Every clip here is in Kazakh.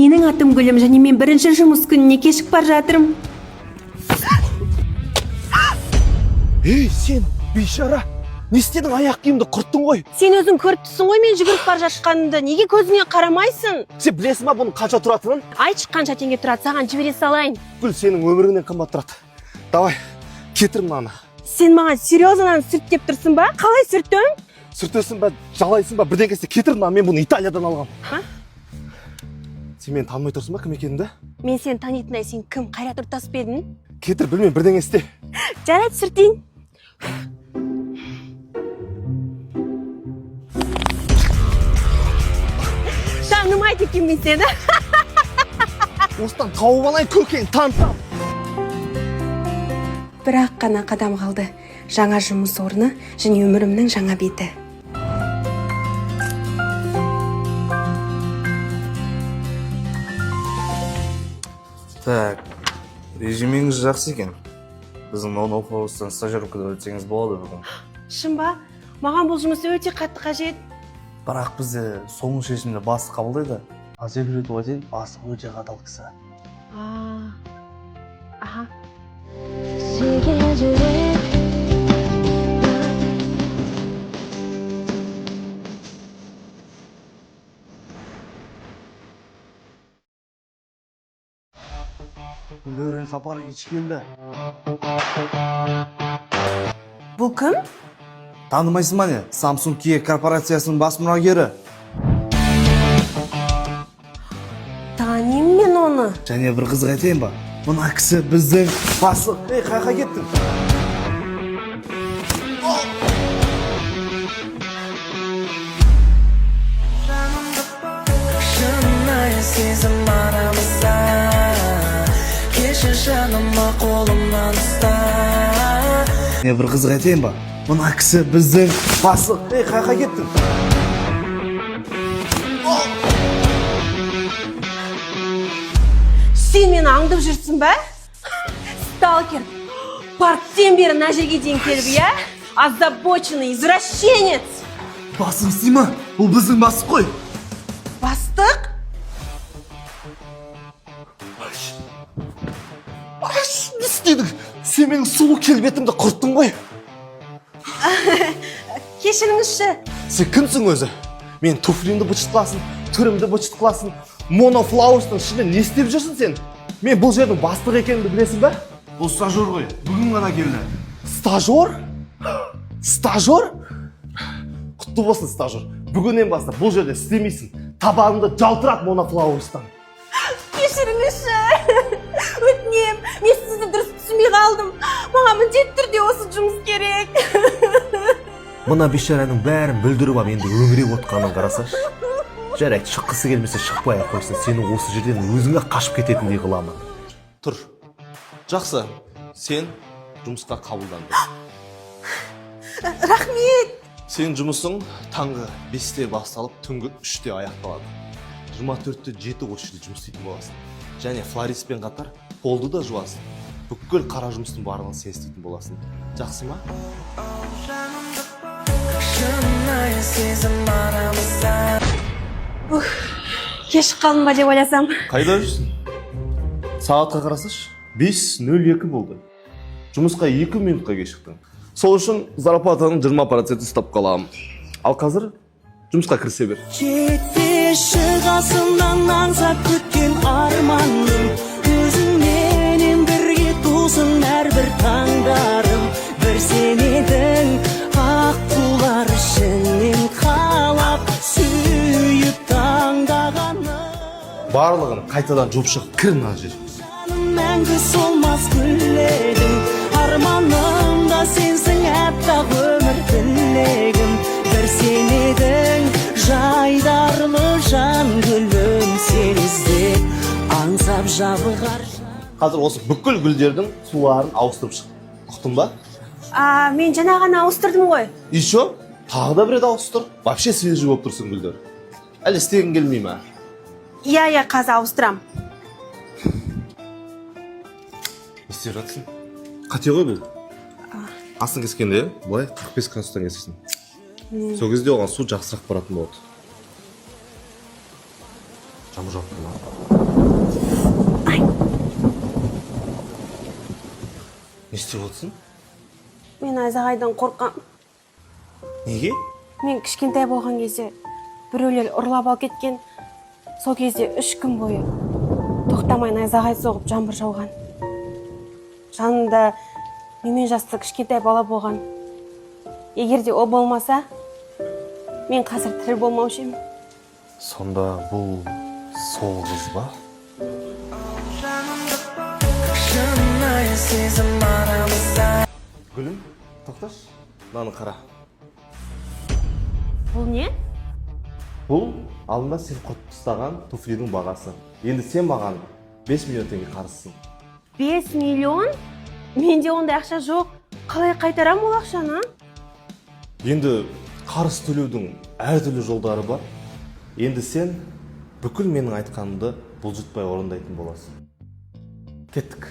Менің атым Гүлім және мен бірінші жұмыс күніне кешігіп бара жатырмын. Ей, сен, бейшара, не істедің? Аяқ киімді құрттың ғой. Сен өзің көріп тұрсың ғой мен жүгіріп бара жатқанымды. Неге көзіңе қарамайсың? Сен білесің ба бұның қанша тұратынын? Айтшы, қанша теңге тұрады, саған жібере салайын. Гүл сенің өміріңнен қымбат тұрады. Давай, кетір мынаны. Сен маған серьезно мынаны сүрт деп тұрсың ба? Қалай сүртем? Сүртесің ба, жалайсың ба, бірдеңке істе, кетір мынаны, мен бұны Италиядан алғам. Ха? Сен мені танымай тұрсың ба, кім екенімді? Мен сені танитындай сен кім? Қайрат Нұртас па едің? Кетір, білмеймін, бірдеңе істе. Жарайды, сүртейін. Танымайды екенмін сені. Осыдан тауып алайын көкең, танытам. Бір-ақ қана қадам қалды. Жаңа жұмыс орны және өмірімнің жаңа беті. Так, резюмеңіз жақсы екен. Біздің ноу-хаустан стажировкада өтсеңіз болады бүгін. Шын ба? Маған бұл жұмыс өте қатты қажет. Бірақ бізде соңғы шешімді бастық қабылдайды. Ал секретті айтайын, бастық өте қатал кісі. А, аха. Сүйген жүрек. Гүлдәурен Сапарович келді. Бұл кім? Танымайсың ба не? Samsung Kia корпорациясының бас мұрагері. Танимын мен оны. Және бір қызық айтайын ба? Мына кісі біздің бастық. Ей, қаяққа кеттің? Шынайы сезім арамызда, кешір, жаныма, қолымнан ұста. Не, бір қызық айтайын ба? Мына кісі біздің бастық. Ей, қаяққа кеттің? Сен мені аңдып жүрсің ба? Сталкер. Парктен бері мына жерге дейін келіп, иә? Озабоченный извращенец. Басың істей ма? Бұл біздің бастық қой. Бастық? Аш, не істедің? Сен менің сұлу келбетімді құрттың ғой. Кешіріңізші. Сен кімсің өзі? Мен туфлимді быт-шыт қыласың, түрімді быт-шыт қыласың. Монофлауэрстың ішінде не істеп жүрсің сен? Мен бұл жердің бастығы екенімді білесің ба? Бұл стажер ғой. Бүгін ғана келді. Стажер? Стажер? Құтты болсын, стажер. Бүгіннен бастап бұл жерде істемейсің. Табаныңды жалтырат Монофлауэрстан. Кешіріңізші. Өтінем. Мен сізді дұрыс түсінбей қалдым. Маған міндетті түрде осы жұмыс керек. Мына бейшараның бәрін бүлдіріп алып, енді өңіреп отқанын қарасашы. Жарайды, шыққысы келмесе, шықпай ақ қойсын. Сені осы жерден өзің ақ қашып кететіндей қыламын. Тұр. Жақсы. Сен жұмысқа қабылдандың. Рахмет. Сен жұмысың таңғы 5-те басталып, түнгі 3-те аяқталады. 24-те 7 осы жерде жұмыс істейтін боласың. Және флористпен қатар полды да жуасың. Бүкіл қара жұмыстың барлығын сен істейтін боласың. Жақсы ма? Шынайы сезім арамызда. Кешігіп қалдым ба деп ойласам. Қайда жүрсің? Сағатқа қарасашы. 5:02 болды. Жұмысқа 2 минутқа кешіктің. Сол үшін зарплатаның 20% ұстап қаламын. Ал қазір жұмысқа кірісе бер. Жетпеші қасымнан аңсап күткен арманым, өзіңменен бірге тусын әрбір таңдарым. Бір сен едің аққулар ішінен қалап сүйіп таңдағаным. Барлығын қайтадан жуып шығып кір мына жер. Жаным, мәңгі солмас гүл едің, арманымда сенсің, аппақ өмір тілегім. Бір сен едің жайдарлы жан гүлім, сені іздеп аңсап жабығар. Қазір осы бүкіл гүлдердің суларын ауыстырып шық. Ұқтың ба? А, мен жаңа ғана ауыстырдым ғой. Еще тағы да бір рет ауыстыр. Вообще свежий болып тұрсын гүлдер. Әлі істегің келмей ма? Иә, иә, қазір ауыстырам. Не істеп жатсың? Қате ғой бұл. Астын кескенде былай 45 градустан кесесің. Сол кезде оған су жақсырақ баратын болады. Жаңбыр жауып тұр ма? Не істеп отырсың? Мен найзағайдан қорқам. Неге? Мен кішкентай болған кезде біреулер ұрлап алып кеткен. Сол кезде 3 күн бойы тоқтамай найзағай соғып, жаңбыр жауған. Жанымда менімен жасты кішкентай бала болған. Егер де ол болмаса, мен қазір тірі болмаушы едім. Сонда бұл сол қыз ба? Шынайы сезім арамызда. Гүлім, тоқташы, мынаны қара. Бұл не? Бұл алдында сен құртып тастаған туфлидің бағасы. Енді сен маған 5 миллион теңге қарызсың. 5 миллион? Менде ондай ақша жоқ. Қалай қайтарамын ол ақшаны? Енді қарыз төлеудің әртүрлі жолдары бар. Енді сен бүкіл менің айтқанымды бұлжытпай орындайтын боласың. Кеттік.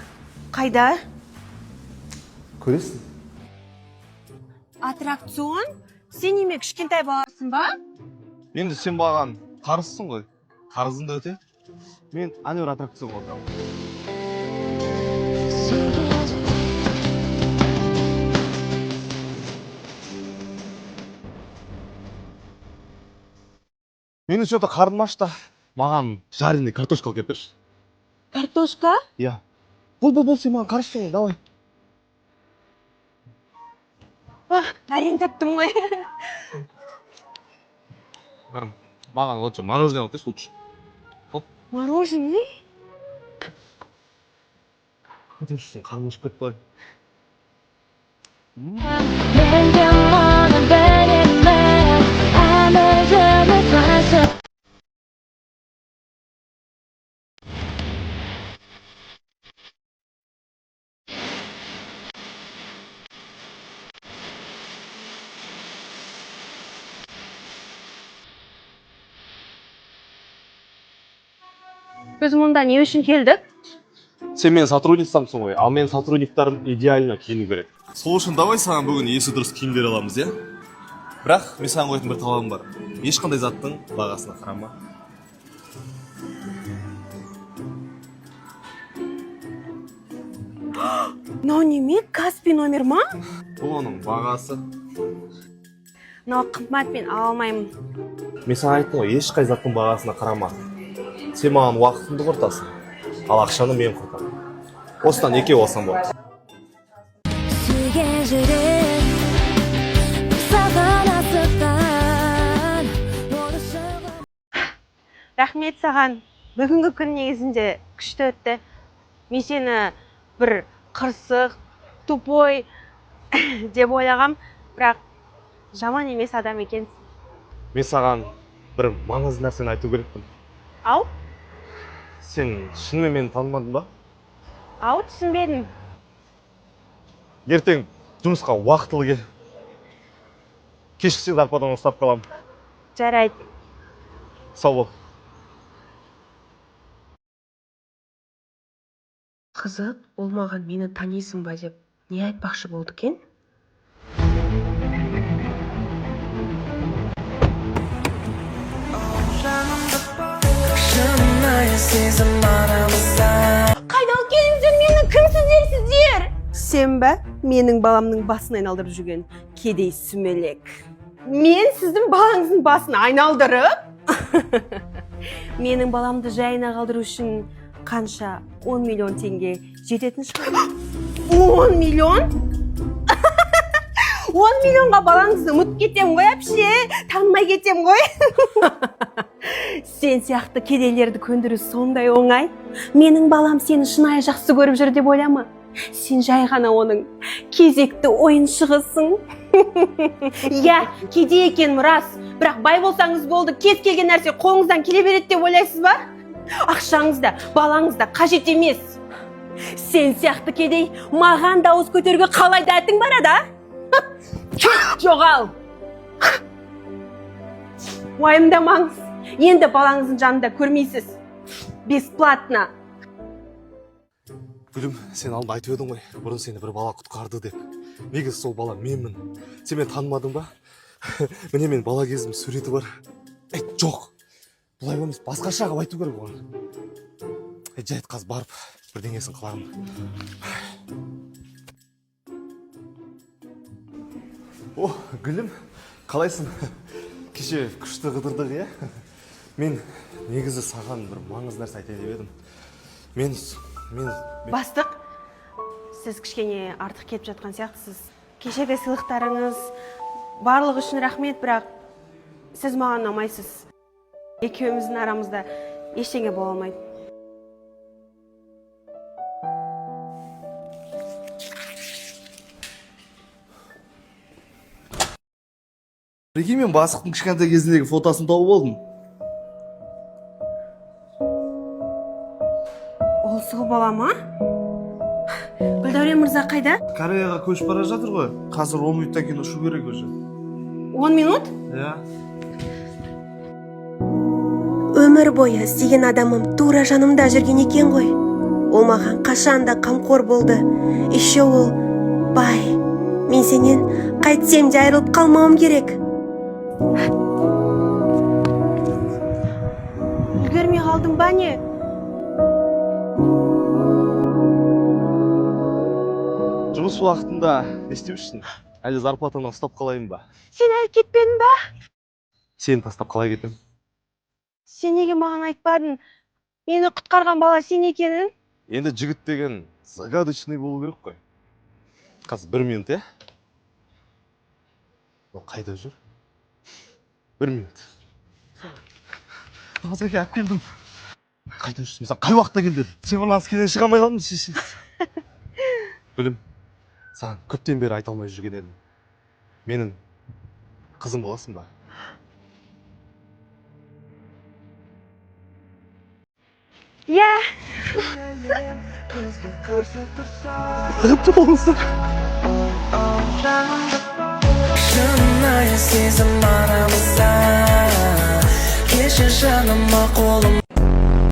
Қайда? Көресің. Аттракцион? Сен неме, кішкентай баласың ба? Енді сен маған қарызсың ғой, қарызыңды өте. Мен әнеуір аттракционға отырамын. Сүйген жүрек. Менің че-то қарным ашты, маған жареный картошка алып келіп берші. Картошка? Иә, бол, бол, бол, сен маған қарызсың ғой, давай. Әрең таптым ғой. Маған лучше мороженое алып берші, лучше. Мороженое? Қарным ашып кетті ғой. Мен де мұны білемін, әміріміз ғашық. Біз мұнда не үшін келдік? Сен менің сотрудницамсың ғой, ал менің сотрудниктарым идеально киіну керек. Сол үшін давай саған бүгін есі дұрыс киімдер аламыз, иә? Бірақ мен саған қоятын бір талабым бар: ешқандай заттың бағасына қарама. Мынау неме, Каспи номер ма? Бұл оның бағасы. Мынау қымбат, мен ала алмаймын. Мен саған айттым ғой, ешқай заттың бағасына қарама. Сен маған уақытыңды құртасың, ал ақшаны мен құртамын. Осыдан екеу алсам болады. Сүйген жүрек саған асыққан оны. Рахмет саған. Бүгінгі күн негізінде күшті өтті. Мен сені бір қырсық, тупой деп ойлағам, бірақ жаман емес адам екенсің. Мен саған бір маңызды нәрсені айту керекпін. Ау? Сен шынымен мені танымадың ба? Ау, түсінбедім. Ертең жұмысқа уақытылы кел. Кешіксең, зарплатаңнан ұстап қаламын. Жарайды. Сау бол. Қызық, ол маған мені танисың ба деп не айтпақшы болды екен? Шынайы сезім арамызда. Қайда алып келдіңіздер мені? Кімсіздер сіздер? Сен бе менің баламның басын айналдырып жүрген кедей сүмелек? Мен сіздің балаңыздың басын айналдырып? Менің баламды жайына қалдыру үшін қанша? 10 миллион теңге жететін шығар. 10 миллион? 10 миллионға балаңызды ұмытып кетемін ғой, әпше, танымай кетемін ғой. Сен сияқты кедейлерді көндіру сондай оңай. Менің балам сені шынайы жақсы көріп жүр деп ойлама. Сен жай ғана оның кезекті ойыншығысың. Иә, кедей екенім рас, бірақ бай болсаңыз болды, кез келген нәрсе қолыңыздан келе береді деп ойлайсыз ба? Ақшаңыз да, балаңыз да қажет емес. Сен сияқты кедей маған дауыс көтеруге қалай дәтің барады, а? Кет, жоғал! Уайымдамаңыз, енді балаңыздың жанында көрмейсіз. Бесплатно. Гүлім, сен алдында айтып едің ғой, бұрын сені бір бала құтқарды деп. Негізі сол бала менмін. Сен мені танымадың ба? Міне, мен бала кезім суреті бар. Ей, жоқ. Бұлай емес, басқаша қылып айту керек оған. Е, жарайды, қазір барып бірдеңесін қыламын. О, гүлім, қалайсың? Кеше күшті қыдырдық, иә? Мен негізі саған бір маңызды нәрсе айтайын деп едім. Мен Бастық, сіз кішкене артық кетіп жатқан сияқтысыз. Кешегі сыйлықтарыңыз, барлығы үшін рахмет, бірақ сіз маған ұнамайсыз. Екеуміздің арамызда ештеңе бола алмайды. Прикинь, мен бастықтың кішкентай кезіндегі фотосын тауып алдым. Ол сол бала ма? Гүлдәурен мырза қайда? Кореяға көшіп бара жатыр ғой. Қазір 10 минуттан кейін ұшу керек уже. 10 минут? Иә. Өмір бойы іздеген адамым тура жанымда жүрген екен ғой. Ол маған қашан да қамқор болды. Еще ол бай. Мен сенен қайтсем де айырылып қалмауым керек. Үлгермей қалдым ба, не? Жұмыс уақытында не істеп жүрсің? Әлде зарплатаны ұстап қалайын ба? Сен әлі кетпедің ба? Сені тастап қалай кетемін? Сен неге маған айтпадың? Мені құтқарған бала сен екенін? Енді жігіт деген загадочный болу керек қой. Қазір, бір минут, иә? Ол қайда жүр? Бір минут. Азеке, алып келдім. Қайда жүрсің? Мен саған қай уақытта кел дедім? Темірланскийден шыға алмай қалдым шеше. Гүлім, саған көптен бері айта алмай жүрген едім. Менің қызым боласың ба? Иә. Тығып болыңыздар. Шынайы сезім арамызда. Кешір, жаныма қолым.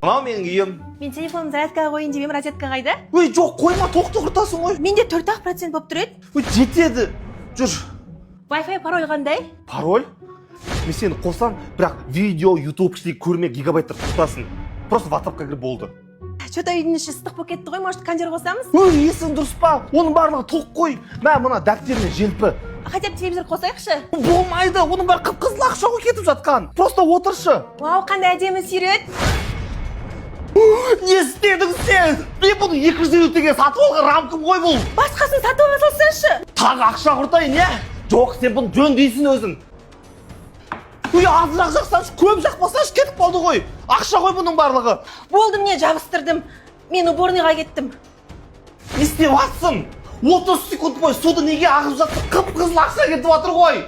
Мынау менің үйім. Мен телефонымды зарядкаға қояйын деп едім, розетка қайда? Өй, жоқ, қойма, тоқты құртасың ғой. Менде 4-ақ процент болып тұр еді. Өй, жетеді, жүр. Wi-Fi пароль қандай? Пароль? Мен сені қосам, бірақ видео, ютуб ештеңе көрме, гигабайттар құртасың. Просто ватсапқа кір, болды. Че-то үйдің іші ыстық болып кетті ғой, может, кондер қосамыз? Өй, есің дұрыс па? Оның барлығы тоқ қой. Мә, мына дәптеріне желпі. Хотя бы телевизор қосайықшы. Болмайды, оның бәрі қып қызыл ақша ғой кетіп жатқан. Просто отыршы. Вау, қандай әдемі сурет. Не істедің сен? Мен бұны 250 теңге сатып алған рамкам ғой бұл. Басқасын сатып ала салсаңшы. Тағы ақша құртайын, иә? Жоқ, сен бұны жөндейсің өзің. Үй, азырақ жақсаңшы, көп жақпасаңшы, кетіп қалды ғой. Ақша ғой бұның барлығы. Болды, міне, жабыстырдым. Мен уборныйға кеттім. Не істеп жатсың? 30 секунд бойы суды неге ағызып жатсың? Қып қызыл ақша кетіп жатыр ғой.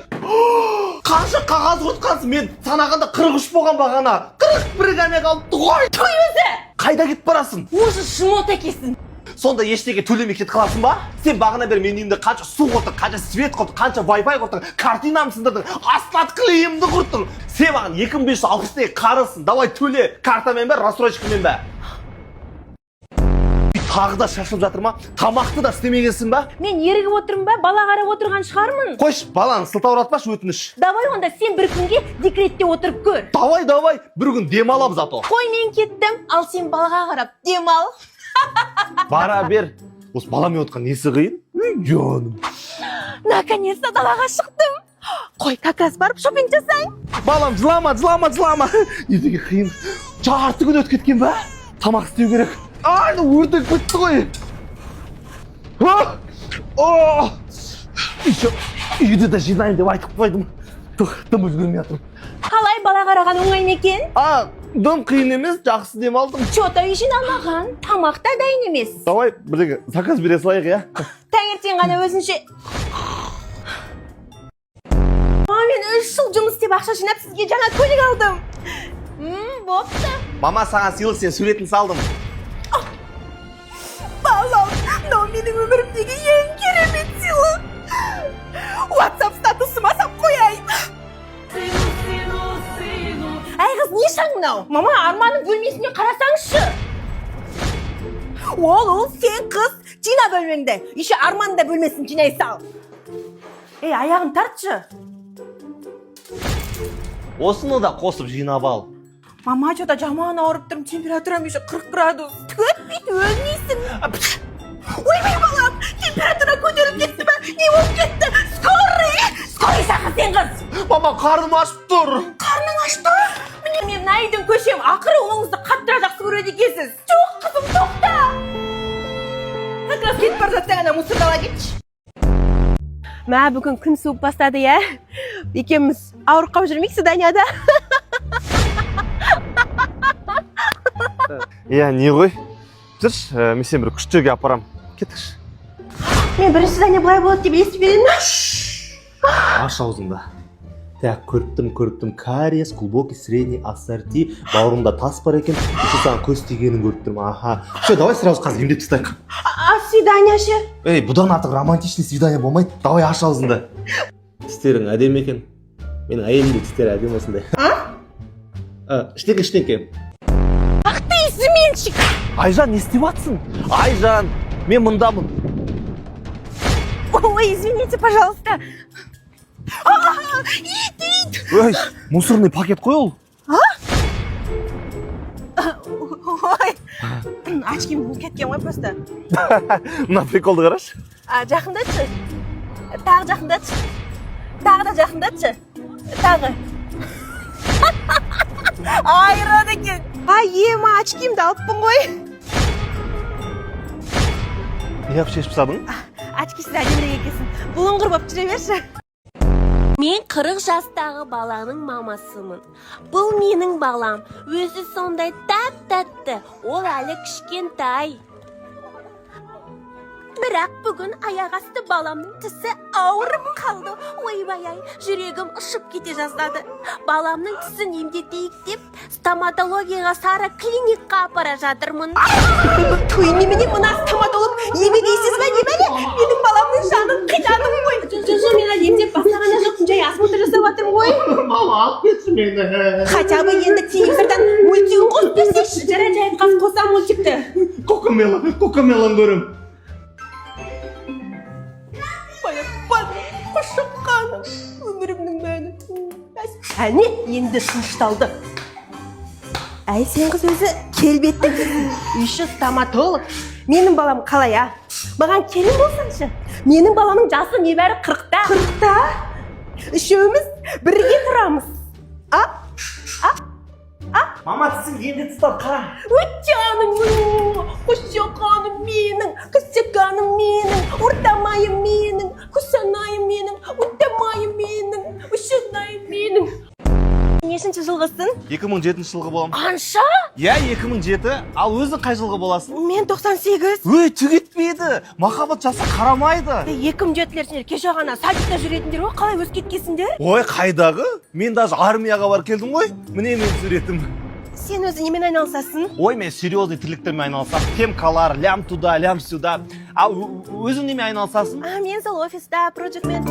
Қанша қағаз құртқансың? Мен санағанда 43 болған бағана. 41 ғана қалыпты ғой. Той өзі. Қайда кетіп барасың? Уже жмот екенсің. Сонда ештеңе төлемей кетіп қаласың ба? Сен бағана бері менің үйімде қанша су құрттың, қанша свет құрттың, қанша вай-фай құрттың, картинамды сындырдың, асфальт клейімді құрттың. Сен маған 2560 теңге қарызсың. Давай төле. Картамен бе, рассрочкамен бе? Тағы да шашылып жатыр ма? Тамақты да істемегенсің ба? Мен ерігіп отырмын ба? Бала қарап отырған шығармын. Қойшы, баланы сылтауратпашы, өтініш. Давай онда сен бір күнге декретте отырып көр. Давай, давай, бір күн демалам зато. Қой, мен кеттім, ал сен балаға қарап демал. Бара бер. Осы баламен отқан несі қиын? Үй, жаным. Наконец-то далаға шықтым. Қой, как раз барып шопинг жасайын. Балам, жылама, жылама, жылама. Не деген қиын. Жарты күн өтіп кеткен ба? Тамақ істеу керек. Ай, өртеп кетті ғой. А! О! Еще үйді де жинаймын деп айтып қойдым. Тух, дым үлгермей жатырмын. Қалай, бала қараған оңай ма екен? А, дым қиын емес, жақсы демалдым. Че-то үй жиналмаған, тамақ та дайын емес. Давай, бірдеңе заказ бере салайық, иә? Таңертең ғана өзінше. Мама, мен 3 жыл жұмыс істеп, ақша жинап, сізге жаңа көлік алдым. Бопты. Мама, саған сыйлық, сен суретін салдым. Балам, мынау менің өмірімдегі ең керемет сыйлық. WhatsApp статусыма сап қояйын. Әй, қыз, не шаң мынау? Мама, Арманның бөлмесіне қарасаңызшы. Ол сен, қыз, жина бөлмеңді. Еще Арманның да бөлмесін жинай сал. Ей, аяғын тартшы. Осыны да қосып жинап ал. Мама, че-то жаман ауырып тұрмын, температурам еще 40 градус. Түк, өлмейсің. Ойбай, балам, температура көтеріліп кетті ма? Не болып кетті? Скорый, скорый шақыр сен, қыз. Мама, қарным ашып тұр. Қарның ашты? Міне, мен мына үйден көшемін. Ақыры ұлыңызды қаттырақ жақсы көреді екенсіз. Жоқ, қызым, тоқта. Как раз кетіп бара жатсаң, ана мусорды ала кетші. Мә, бүгін күн суып бастады, иә? Екеуміз ауырып қалып жүрмейік свиданияда. Иә, не ғой, жүрші, мен сені бір күшті жерге апарам, кеттікші. Мен бірінші свидание былай болады деп естіп едім. Аш аузыңды. Так, көріп тұрмын, көріп тұрмын: кариес глубокий, средний, ассорти, бауырыңда тас бар екен. Еще саған көз тигенін көріп тұрмын. Аха, все, давай сразу қазір емдеп тастайық. А свидание ше? Ей, бұдан артық романтичный свидание болмайды. Давай, аш аузыңды. Тістерің әдемі екен. Менің әйелімнің де тістері әдемі осындай. А, ештеңке, ештеңке. Ты изменщик! Айжан, не істеп жатсың? Айжан, мен мындамын. Ой, извините, пожалуйста. А, ит, ит! Ой, мусорный пакет қой ол. Ой, очким бұзып кеткен ғой просто. Мына приколды қарашы. А, жақындатшы. Тағы жақындатшы. Тағы да жақындатшы. Тағы. Айырады екен. Ай, ема, очкимді алыппын ғой. Неғып шешіп тастадың? Очкисіз әдемірек екенсің. Бұлыңғыр болып жүре берші. Мен 40 жастағы баланың мамасымын. Бұл менің балам. Өзі сондай тәп-тәтті. Ол әлі кішкентай. Бірақ бүгін аяқ асты баламның тісі ауырып қалды. Ойбай ай, жүрегім ұшып кете жаздады. Баламның тісін емдетейік деп стоматологияға, Сара клиникқа апара жатырмын. Туй, немене, мына стоматолог ебедейсіз ба, не бәле? Менің баламның жанын қинадың ғой. Жоқ, жоқ, мен әлі емдеп бастаған да жоқпын, жай осмотр жасап жатырмын ғой. Мама, алып кетші мені. Хотя бы енді телевизордан мультигін қосып берсейші. Жарайды, жарайды, қазір қосамын мультикті. Кокомелон, Кокомелон көрем. Балапан, қошақаным, өмірімнің мәні. Әне, енді тынышталды. Әй, сен, қыз, өзі келбетті, еще стоматолог. Менің балам қалай, а? Маған келін болсаңшы. Менің баламның жасы небәрі 40-та. 40-та? Үшеуміз бірге тұрамыз. А? Мама, тісің енді тастады, қара. Ой, жаным, қошақаным менің, қысақаным менің, ортамайым менің, құсанайым менің, оттамайым менің, ұшынайым менің. Нешінші жылғысың? 2007 жылғы боламын. Қанша? Иә, 2007. Ал өзің қай жылғы боласың? Мен 98. Өй, түк етпейді, махаббат жасы қарамайды. 2007-лер, сендер кеше ғана садикта жүретіндер ғой, қалай өсіп кеткенсіңдер? Ой, қайдағы, мен даже армияға барып келдім ғой. Міне, менің суретім. Сен өзі немен айналысасың? Ой, мен серьезный тірліктермен айналысамын: темкалар, лям туда, лям сюда. Ал өзің немен айналысасың? А, мен сол офиста проджектмен.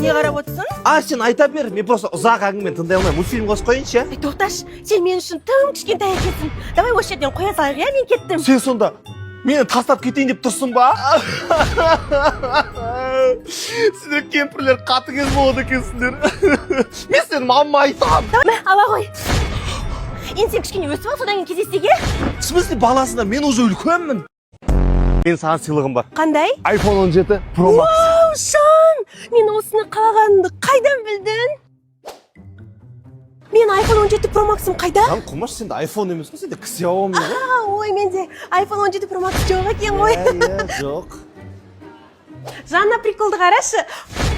Не қарап отырсың? А, сен айта бер, мен просто ұзақ әңгімені тыңдай алмаймын, мультфильм қосып қояйыншы, иә? Ей, тоқташы, сен мен үшін тым кішкентай екенсің. Давай осы жерден қоя салайық, иә, мен кеттім. Сен сонда мені тастап кетейін деп тұрсың ба? Сендер, кемпірлер, қатыгез болады екенсіңдер. Мен сенің мамама айтамын. Мә, ала ғой. Енді сен кішкене өсіп ал, содан кейін кездесейік, иә? В смысле баласыңдар? Мен уже үлкенмін. Мен саған сыйлығым бар. Қандай? iPhone 17 Pro Max. Вау, Жан! Мен осыны қалағанымды қайдан білдің? Мен iPhone 17 Pro Max'ым қайда? Жан Құмаш, сенде iPhone емес қой, сенде Xiaomi ғой. А, ой, менде iPhone 17 Pro Max жоқ екен ғой. Иә, жоқ. Жанна, приколды қарашы.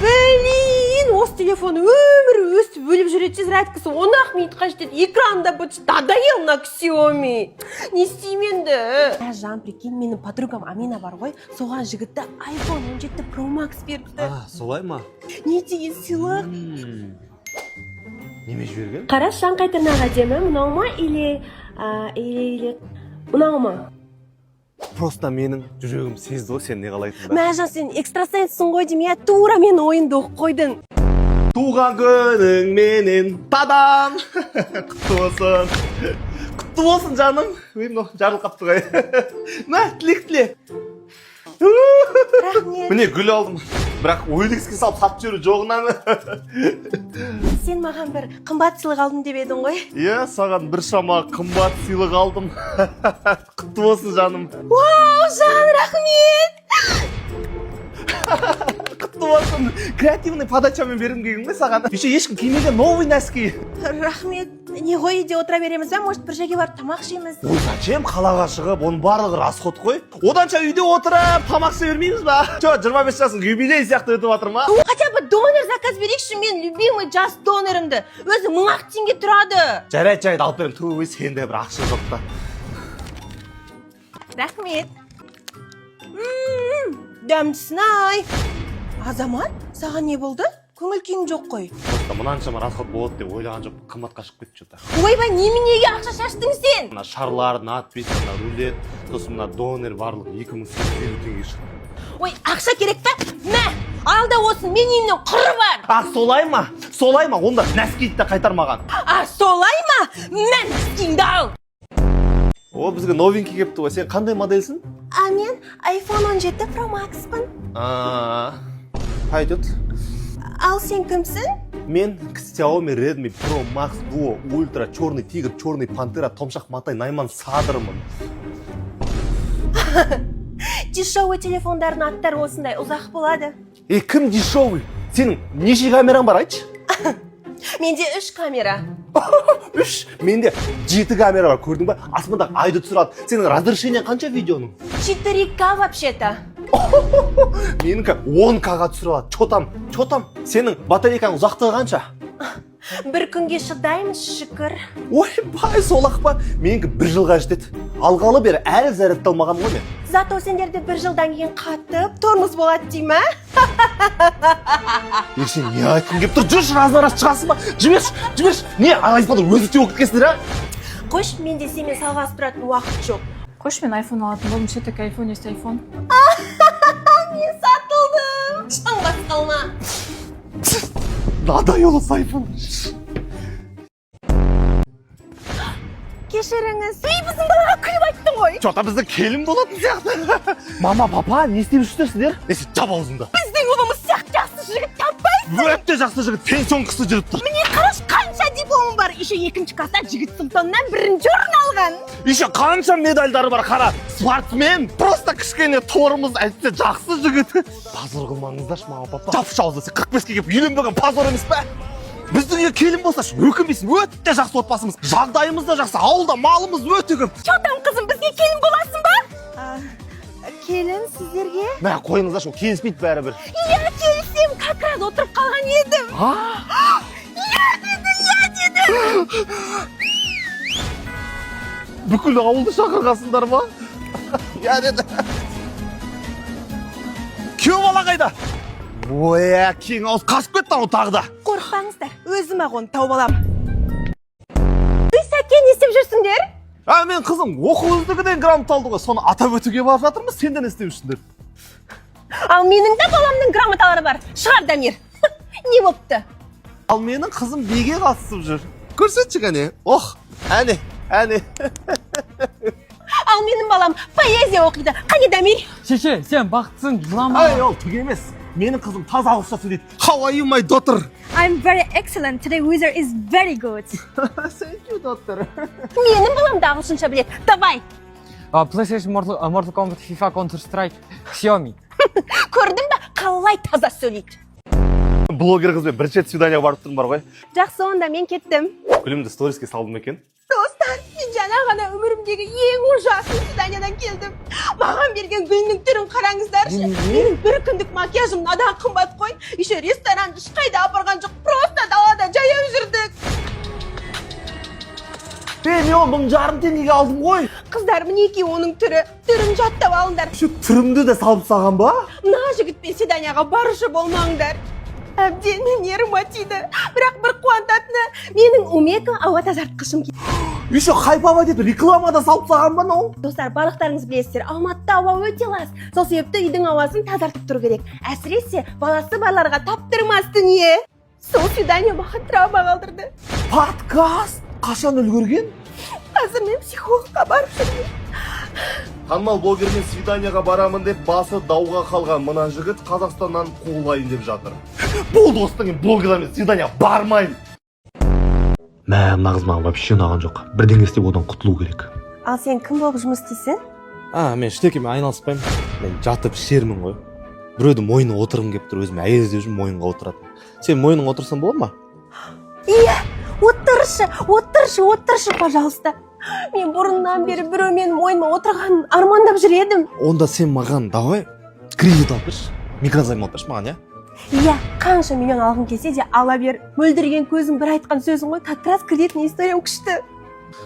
Блин, осы телефон өмірі өстіп өліп жүреді, зарядкасы 10 ақ минутқа жетеді, экраны да быт. Надоел мына Xiaomi. Не істеймін енді? Ә, Жан, прикинь, менің подругам Амина бар ғой, соған жігіті iPhone 17 Pro Max беріпті. А, солай ма? Не деген сыйлық! Неме жіберген? Қарашы, Жан, қай тырнақ әдемі? Мынау ма или мынау ма? Просто менің жүрегім сезді ғой сен не қалайтыныңды. Мә, Жан, сен экстрасенссің ғой деймін, иә? Тура менің ойымды оқып қойдың. Туған күніңменен, тадан! Құтты болсын, құтты болсын, жаным. Ой, мынау жарылып қалыпты ғой. На, тілек тіле. Рахмет. Міне, гүл алдым. Бірақ OLX-ке салып сатып жіберу жоғынан. Сен маған бір қымбат сыйлық алдым деп едің ғой. Иә, саған біршама қымбат сыйлық алдым. Құтты болсын, жаным. Вау, жан, рахмет! Құтты болсын. Креативный подачамен бергім келген ғой саған. Еще ешкім кимеген новый носки. Рахмет. Не ғой, үйде отыра береміз ба? Может, бір жерге барып тамақ жейміз? Ой, зачем қалаға шығып, оның барлығы расход қой. Оданша үйде отырып тамақ іше бермейміз ба? Че, 25 жасың юбилей сияқты өтіп жатыр ма? Хотя бы донер заказ берейікші, мен любимый жас донерімді. Өзі 1000-ақ теңге тұрады. Жарайды, жарайды, алып беремін. Ту, сенде бір ақша жоқ та. Рахмет. Дәмдісін ай. Азамат, саған не болды? Көңіл күйің жоқ қой. Просто мынаншама расход болады деп ойлаған жоқпын, қымбатқа шығып кетті че-то. Ойбай, неменеге ақша шаштың сен? Мына шарлар, надпись, мына рулет, сосын мына донер, барлығы 2850 теңге шықты. Ой, ақша керек па? Мә, ал да осын, мен үйімнен құры бар. А, солай ма? Солай ма? Онда носкиді де қайтар маған. А, солай ма? Мә, носкиіңді ал. О, бізге новенький келіпті ғой. Сен қандай модельсің? А мен iPhone 17 Pro Maxпын. А, пойдет. Ал сен кімсің? Мен Xiaomi Redmi Pro Max Duo Ultra Черный Тигр, Черный Пантера, Томшақ Матай, Найман Садырмын. Дешевый телефондардың аттары осындай ұзақ болады. Е, кім дешевый? Сенің неше камераң бар, айтшы? Менде үш камера. Үш? Менде жеті камера бар, көрдің ба? Аспандағы айды түсіреді. Сенің разрешение қанша видеоның? 4К вообще-то. Менікі 10К-ға түсіре алады. Че там? Че там? Сенің батарейкаң ұзақтығы қанша? Бір күнге шыдаймын, шүкір. Ойбай, сол ақ па? Менікі бір жылға жетеді. Алғалы бері әлі зарядталмаған ғой мен. Зато сендерде бір жылдан кейін қатып, тормоз болады дей ма? Е, сен не айтқың келіп тұр? Жүрші, раз раз шығасың ба? Жіберші, жіберші. Не, айфонды өзі теуіп кеткенсіңдер, а? Қойшы, менде сенімен салғасып тұратын уақыт жоқ. Қойшы, мен айфон алатын болдым. Все таки айфон есть айфон. Мен сатылдым. Шаң басқалма. Надоело с айфон. Кешіріңіз. Ей, біздің балаға күліп айттың ғой. Че-то біздің келін болатын сияқты. Мама, папа, не істеп жүрсіздер сіздер? Не, сен жап аузыңды. Біздің ұлымыз сияқты жақсы жігіт таппайсың. Өте жақсы жігіт, пенсион кісі жүріп тұр. Міне, қарашы, қанша дипломым бар. Еще екінші класста жігіт сұлтаннан бірінші орын алған. Еще қанша медальдары бар, қара. Спортсмен, просто кішкене тормоз, әйтсе жақсы жігіт. Позор қылмаңыздаршы, мама, папа. Жапшы аузыңды, сен 45-ке келіп үйленбеген позор емес пе? Біздің үйге келін болсашы, өкінбейсің, өте жақсы отбасымыз. Жағдайымыз да жақсы, ауылда малымыз өте көп. Че там, қызым, бізге келін боласың ба? Келін сіздерге? Мә, қойыңыздаршы, ол келіспейді бәрібір. Иә, келісемін, как раз отырып қалған едім. Иә деді, иә деді. Бүкіл ауылды шақырғансыңдар ма? Иә деді. Күйеу бала қайда? Ой, кең ауыз қашып кетті анау тағы да. Қорықпаңыздар, өзім ақ оны тауып аламын. Үй, Сәкен, не істеп жүрсіңдер? А, мен қызым оқу үздігінен грамота алды ғой, соны атап өтуге барып жатырмыз, сендер не істеп жүрсіңдер? Ал менің де баламның грамоталары бар. Шығар, Дамир. Не болыпты? Ал менің қызым биге қатысып жүр. Көрсетші, кәне. Ох, әне, әне. Ал менің балам поэзия оқиды. Қане, Дамир? Шеше, сен бақыттысың, жылама. Ай, ол түк емес. Менің қызым таза ағылшынша сөйлейді. How are you, my daughter? I'm very excellent. Today weather is very good. Thank you, daughter. Менің балам да ағылшынша біледі. Давай. PlayStation, Mortal Kombat, FIFA, Counter Strike, Xiaomi. Көрдің ба, қалай таза сөйлейді. Блогер қызбен бірінші рет свиданиеға барып тұрмын бар ғой. Жақсы, онда мен кеттім. Гүлімді сториске салдым екен. Достар, мен жаңа ғана өмірімдегі ең ужасный свиданиядан келдім. Маған берген гүлінің түрін қараңыздаршы. Менің бір күндік макияжым мынадан қымбат қой. Еще ресторан ешқайда апарған жоқ, просто далада жаяу жүрдік. Е, мен оны 1500 теңгеге алдым ғой. Қыздар, мінекей оның түрі. Түрін жаттап алыңдар. Еще түрімді де салып тастаған ба? Мына жігітпен свиданияға барушы болмаңдар. Әбден мен нервыма тиді. Бірақ бір қуантатыны, менің Умека ауа тазартқышым. Еще хайповать етіп рекламада салып тастаған ба мынау? Достар, барлықтарыңыз білесіздер, Алматыда ауа өте лас. Сол себепті үйдің ауасын тазартып тұру керек. Әсіресе баласы барларға таптырмас дүние. Сол свидание маған травма қалдырды. Подкаст қашан үлгерген? Қазір мен психологқа барып жүрмін. Танымал блогермен свиданияға барамын деп басы дауға қалған мына жігіт Қазақстаннан қуылайын деп жатыр. Болды, осыдан кейін блогерлермен свидания бармаймын. Мә, мына қыз маған вообще ұнаған жоқ. Бірдеңе істеп одан құтылу керек. Ал сен кім болып жұмыс істейсің? А, мен ештеңемен айналыспаймын. Мен жатып ішермін ғой. Біреудің мойнына отырғым келіп тұр. Өзіме әйел іздеп жүрмін мойынға отыратын. Сен мойныңа отырсам болады ма? Иә, отыршы, отыршы, отыршы, пожалуйста. Мен бұрыннан бері біреу менің мойныма отырғанын армандап жүр едім. Онда сен маған давай кредит алып берші, микрозайм алып берші маған, иә? Иә, қанша миллион алғың келсе де ала бер. Мөлдіреген көзің бір айтқан сөзің ғой, как раз кредитный историям күшті.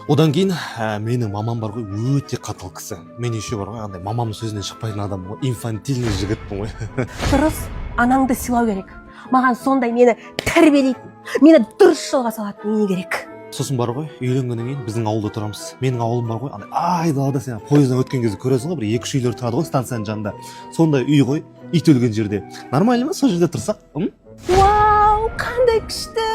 Одан кейін менің мамам бар ғой, өте қатал кісі. Мен еще бар ғой, андай мамамның сөзінен шықпайтын адаммын ғой, инфантильный жігітпін ғой. Дұрыс, анаңды сыйлау керек. Маған сондай мені тәрбиелейтін, мені дұрыс жолға салатын ене керек. Сосын бар ғой, үйленгеннен кейін біздің ауылда тұрамыз. Менің ауылым бар ғой, андай айдалада, сен пойыздан өткен кезде көресің ғой, бір екі үш үйлер тұрады ғой станцияның жанында. Сондай үй ғой, ит өлген жерде. Нормально ма сол жерде тұрсақ? М? Вау, қандай күшті!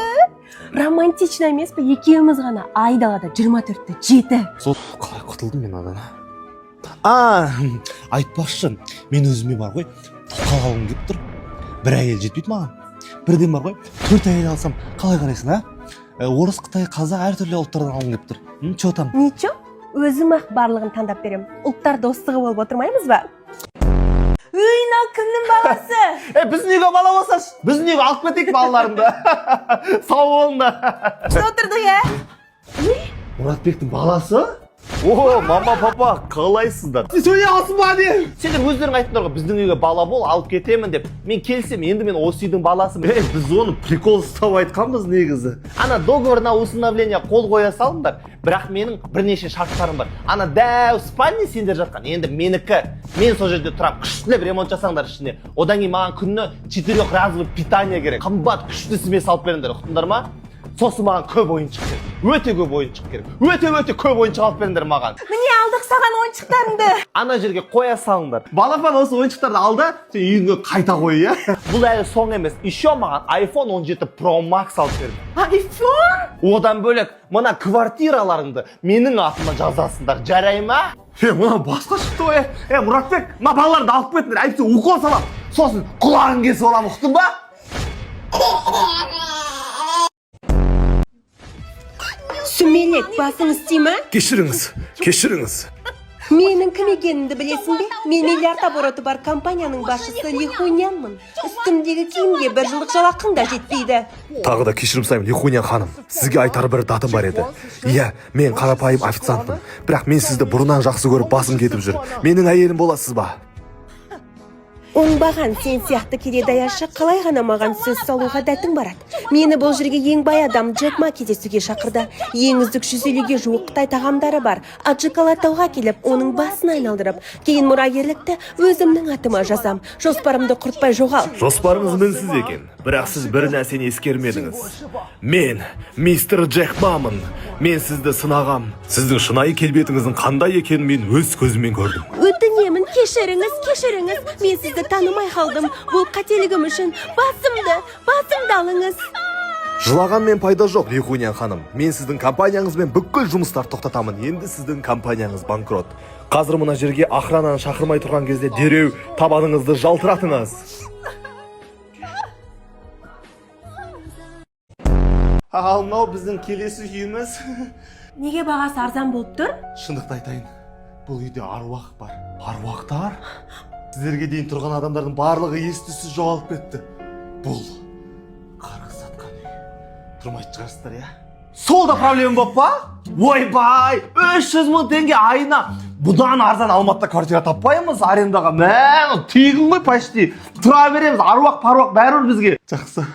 Романтично емес пе, екеуміз ғана айдалада 24-те 7. Сол қалай құтылдым мен адан? А, айтпақшы, мен өзіме бар ғой, тоқал алғым келіп тұр. Бір әйел жетпейді маған. Бірден бар ғой, төрт әйел алсам, қалай қарайсың, а? Орыс, қытай, қазақ, әртүрлі ұлттардан алғым келіп тұр. Че там? Ничего, өзім ақ барлығын таңдап берем. Ұлттар достығы болып отырмаймыз ба? Өй, мынау кімнің баласы? Е, біздің үйге бала болсашы, біздің үйге алып кетейік балаларыңды. Сау болыңдар. Күшті отырдық, иә? Мұратбектің баласы? О, мама, папа, қалайсыздар? Сен сөйлей аласың ба, не? Сендер өздерің айттыңдар ғой, біздің үйге бала бол, алып кетемін деп. Мен келсем, енді мен осы үйдің баласымын. Е, біз оны прикол ұстап айтқанбыз негізі. Ана договор на усыновление қол қоя салыңдар, бірақ менің бірнеше шарттарым бар. Ана дәу спальня сендер жатқан, енді менікі. Мен сол жерде тұрамын, күштілеп ремонт жасаңдар ішіне. Одан кейін маған күніне четырехразовый питание керек. Қымбат күшті смесь алып беріңдер, ұқтыңдар ма? Сосын маған көп ойыншық керек. Өте көп ойыншық керек. Өте өте көп ойыншық алып беріңдер маған. Міне, алдық саған ойыншықтарыңды. Ана жерге қоя салыңдар. Балапан, осы ойыншықтарды ал да, сен үйіңе қайта қой, иә? Бұл әлі соң емес. Еще маған iPhone 17 Pro Max алып бер. iPhone? Одан бөлек, мына квартираларыңды менің атыма жазасыңдар. Жарай ма? Е, мына басқа шықты ғой, е. Е, Мұратбек, мына балаларды алып кетіңдер, әйтпесе укол саламын. Сосын құлағын кесіп аламын, ұқтың ба? Сүмелек, басың істей ма? Кешіріңіз, кешіріңіз. Менің кім екенімді білесің бе? Мен миллиард обороты бар компанияның басшысы Лихунянмын. Үстімдегі киімге бір жылдық жалақың да жетпейді. Тағы да кешірім сұраймын, Лихунян ханым. Сізге айтар бір датым бар еді. Иә, мен қарапайым официантпын. Бірақ мен сізді бұрыннан жақсы көріп басым кетіп жүр. Менің әйелім боласыз ба? Оңбаған, сен сияқты кедей даяшы қалай ғана маған сөз салуға дәтің барады? Мені бұл жерге ең бай адам Джек Ма кездесуге шақырды. Ең үздік 150-ге жуық қытай тағамдары бар. Аджикалатауға келіп, оның басын айналдырып, кейін мұрагерлікті өзімнің атыма жазам. Жоспарымды құртпай жоғал. Жоспарыңыз мінсіз екен, бірақ сіз бір нәрсені ескермедіңіз. Мен мистер Джек Мамын. Мен сізді сынағам. Сіздің шынайы келбетіңіздің қандай екенін мен өз көзіммен көрдім. Өтінемін, кешіріңіз, кешіріңіз. Мен сізді танымай қалдым. Бұл қателігім үшін басымды, басымды алыңыз. Жылағанмен пайда жоқ, Лихунян ханым. Мен сіздің компанияңызбен бүкіл жұмыстар тоқтатамын. Енді сіздің компанияңыз банкрот. Қазір мына жерге охрананы шақырмай тұрған кезде дереу табаныңызды жалтыратыңыз. Ал мынау біздің келесі үйіміз. Неге бағасы арзан болып тұр? Шындықты айтайын, бұл үйде аруақ бар. Аруақтар? Сіздерге дейін тұрған адамдардың барлығы ес түссіз жоғалып кетті. Бұл қарғыс атқан үй. Тұрмайтын шығарсыздар, иә? Сол да проблема болып па? Ойбай, 300 мың теңге айына. Бұдан арзан Алматыда квартира таппаймыз арендаға. Мә, тегін ғой почти. Тұра береміз, аруақ паруақ бәрібір бізге. Жақсы.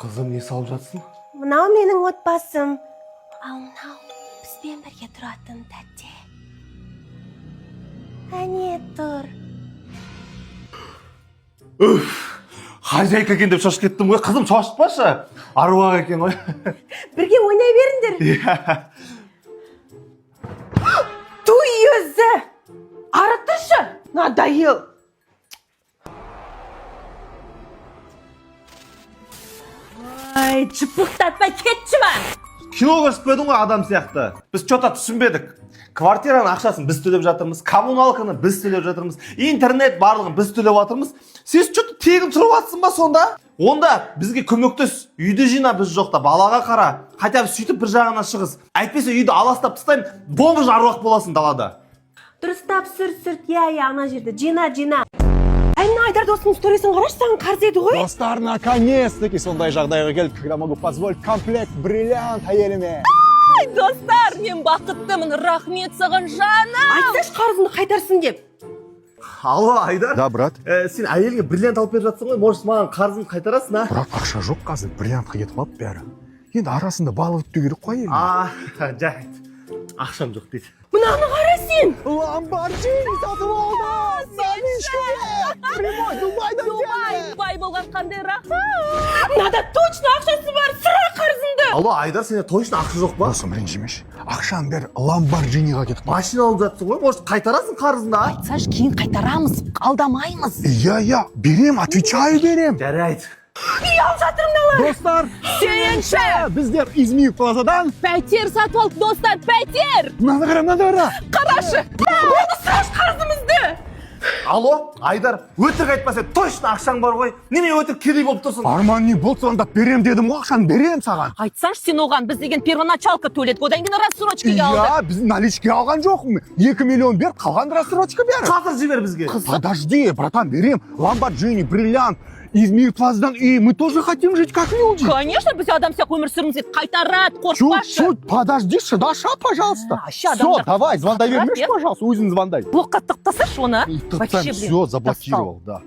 Қызым, не салып жатсың? Мынау менің отбасым. Ал мынау бізбен бірге тұратын тәте. Әне тұр. Үф, хозяйка екен деп шошып кеттім ғой. Қызым, шошытпашы. Аруақ екен ғой. Бірге ойнай беріңдер. Иә. Туй өзі! Ары тұршы! Надоел! Ай, жыпықтатпай кетші ма! Кино көрсетпедің ғой адам сияқты. Біз че-то түсінбедік. Квартираның ақшасын біз төлеп жатырмыз, коммуналканы біз төлеп жатырмыз, интернет, барлығын біз төлеп жатырмыз. Сен че-то тегін тұрып жатсың ба сонда? Онда бізге көмектес, үйді жина, біз жоқта балаға қара, хотя бы сөйтіп бір жағына шығыс. Әйтпесе үйді аластап тастаймын, бомж аруақ боласың далада. Дұрыстап сүрт, сүрт, иә, иә, ана жерді жина, жина. Ай, мына Айдар досымның сторисін қарашы, саған қарыз еді ғой. Достар, наконец-таки сондай жағдайға келдік, когда могу позволить комплект бриллиант әйеліме. Ай, достар, мен бақыттымын, рахмет саған, жаным. Айтсайшы, қарызыңды қайтарсын деп. Алло, Айдар. Да, брат. Сен әйеліңе бриллиант алып беріп жатсың ғой, может, маған қарызыңды қайтарасың, а? Брат, ақша жоқ қазір, бриллиантқа кетіп қалды бәрі. Енді арасында балық өту керек қой әйеліңе. А, жарайды, ақшам жоқ дейді. Мынаны қара сен. Ламборджини сатып алдым! Наличкаға! Прямой Дубайдан Дубай, келді! бай болған қандай рахат. Мынада точно ақшасы бар, сұра қарызыңды. Алло, Айдар, сенде точно ақша жоқ па? Досым, ренжімеші. Ақшаның бәрі Ламборджиниға кетіп қалды. Машина алып жатсың ғой, может, қайтарасың қарызыңды, а? Айтсайшы, кейін қайтарамыз, алдамаймыз. Иә, иә, берем, отвечаю, берем. Жарайды. Үй алып жатыр мыналар. Достар, Сүйінші! Біздер Измир Плазадан Пәтер сатып алдық, достар, пәтер! Мынаны қара, мынаны қара. Қарашы! Болды, сұрашы қарызымызды. Алло, Айдар, өтірік айтпа, сен точно ақшаң бар ғой. Неме өтірік кедей болып тұрсың? Арман, не болды, звондап берем дедім ғой, ақшаны берем саған. Айтсаңшы сен оған, біз деген первоначалка төледік, одан кейін рассрочкаға алдық. Иә, біз наличка алған жоқпын. 2 миллион беріп, қалған рассрочка бер. Қазір жібер бізге. Подожди, братан, берем. Ламборджини, бриллиант, Измир Плазадан үй. Мы тоже хотим жить как люди. Конечно, біз адам сияқты өмір сүргіміз келеді. Қайтарады, Чуть, қорықпашы. Чуть, подожди, шыдаша, пожалуйста. А, ща Все, адамдар давай, звондай қатырады, бермеші, иә? пожалуйста, өзің звондай. Блокқа тығып тасташы оны, а? Вообще, блин, Все, заблокировал, да.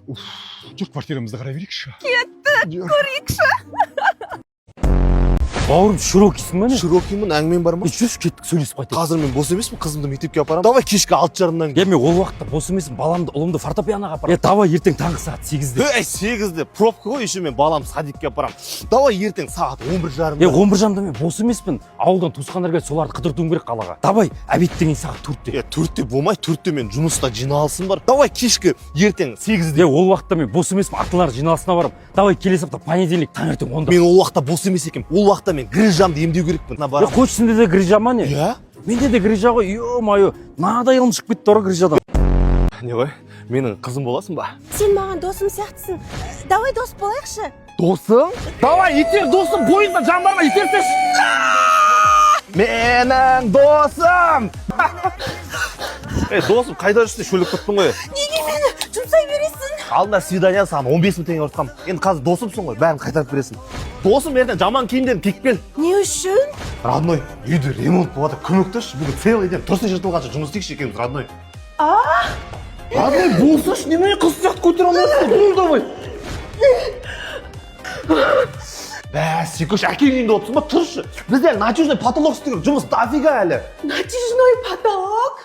Уф, жүр, квартирамызды қарай берейікші. Кеттік, көрейікші. Бауырым, широкийсің ба, не? Широкиймін, әңгімең бар ма? Жүрші, кеттік, сөйлесіп қайтайық. Қазір мен бос емеспін, қызымды мектепке апарамын. Давай кешкі 6:30-дан. Е, мен ол уақытта бос емеспін, баламды, ұлымды фортепианоға апарамын. Е, давай ертең таңғы сағат 8-де. Ей, 8-де пробка ғой, еще мен баламды садикке апарамын. Давай ертең сағат он бір Е, жарымда. 11:30-да мен бос емеспін, ауылдан туысқандар келеді, соларды қыдыртуым керек қалаға. Давай обедтен кейін сағат 4-те. Е, 4-те болмай, 4-те мен жұмыста жиналысым бар. Давай кешкі ертең 8-де. Е, ол уақытта мен бос емеспін, ата аналар жиналысына барамын. Давай келесі апта понедельник таңертең 10-да. Мен ол уақытта бос емес екенмін. Ол уақытта мен грыжамды емдеу керекпін. Е, қойшы, сенде де грыжа ма, не? Иә. Менде де грыжа ғой, ё-моё, мынадай ғылым шығып кетті ғой грыжадан. Не ғой, менің қызым боласың ба? Сен маған досым сияқтысың, давай дос болайықшы. Досың? Давай, итер, досым, бойында жан бар ма, итерсеші. Менің досым! Ей, досым, қайда жүрсің? Шөлдеп кеттің ғой. Неге мені жұмсай бересің? Алдында свидание саған 15 мың теңге ұртқанмын. Енді қазір досымсың ғой, бәрін қайтарып бересің. Досым, ертең жаман киімдерін киіп кел. Не үшін? Родной, үйде ремонт болады, көмектесші. Бүгін целый день тырсы жыртылғанша жұмыс істейікші екеуміз, родной. А? Родной, болсашы, немене қыз сияқты көтере алмайсың? Бол, давай. Бә, секөш, әкең үйінде отырсың ба? Тұршы. Бізде әлі натяжной потолок істеу керек, жұмыс дофига әлі. Натяжной потолок?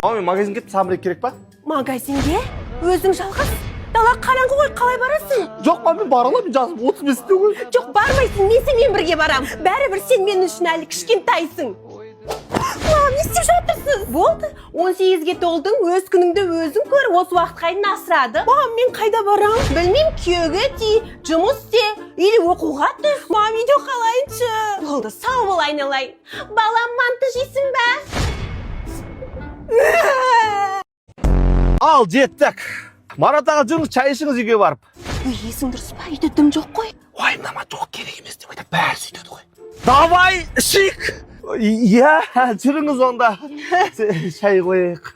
Мама, мен магазинге кеттім, саған бір керек па? Магазинге өзің жалғыз? Дала қараңғы ғой, қалай барасың? Жоқ, мама, мен бара аламын, жасым 35-те ғой. Жоқ, бармайсың, мен сенімен бірге барам. Бәрібір сен мен үшін әлі кішкентайсың. Мам, не істеп жатырсыз? Болды, 18-ге толдың, өз күніңді өзің көр, осы уақытқа дейін асырады. Мам, мен қайда барам? Білмеймін, күйеуге ти, жұмыс істе, или оқуға түс. Мам, үйде қалайыншы. Болды, сау бол, айналайын. Балам, манты жейсің ба? Ал, жеттік. Марат аға, жүріңіз, шай ішіңіз үйге барып. Үй, есің дұрыс па? Үйде дым жоқ қой. Уайымдама, жоқ, керек емес деп айтады, бәрі сөйтеді ғой. Давай, ішейік. Иә, жүріңіз онда. Шай қояйық.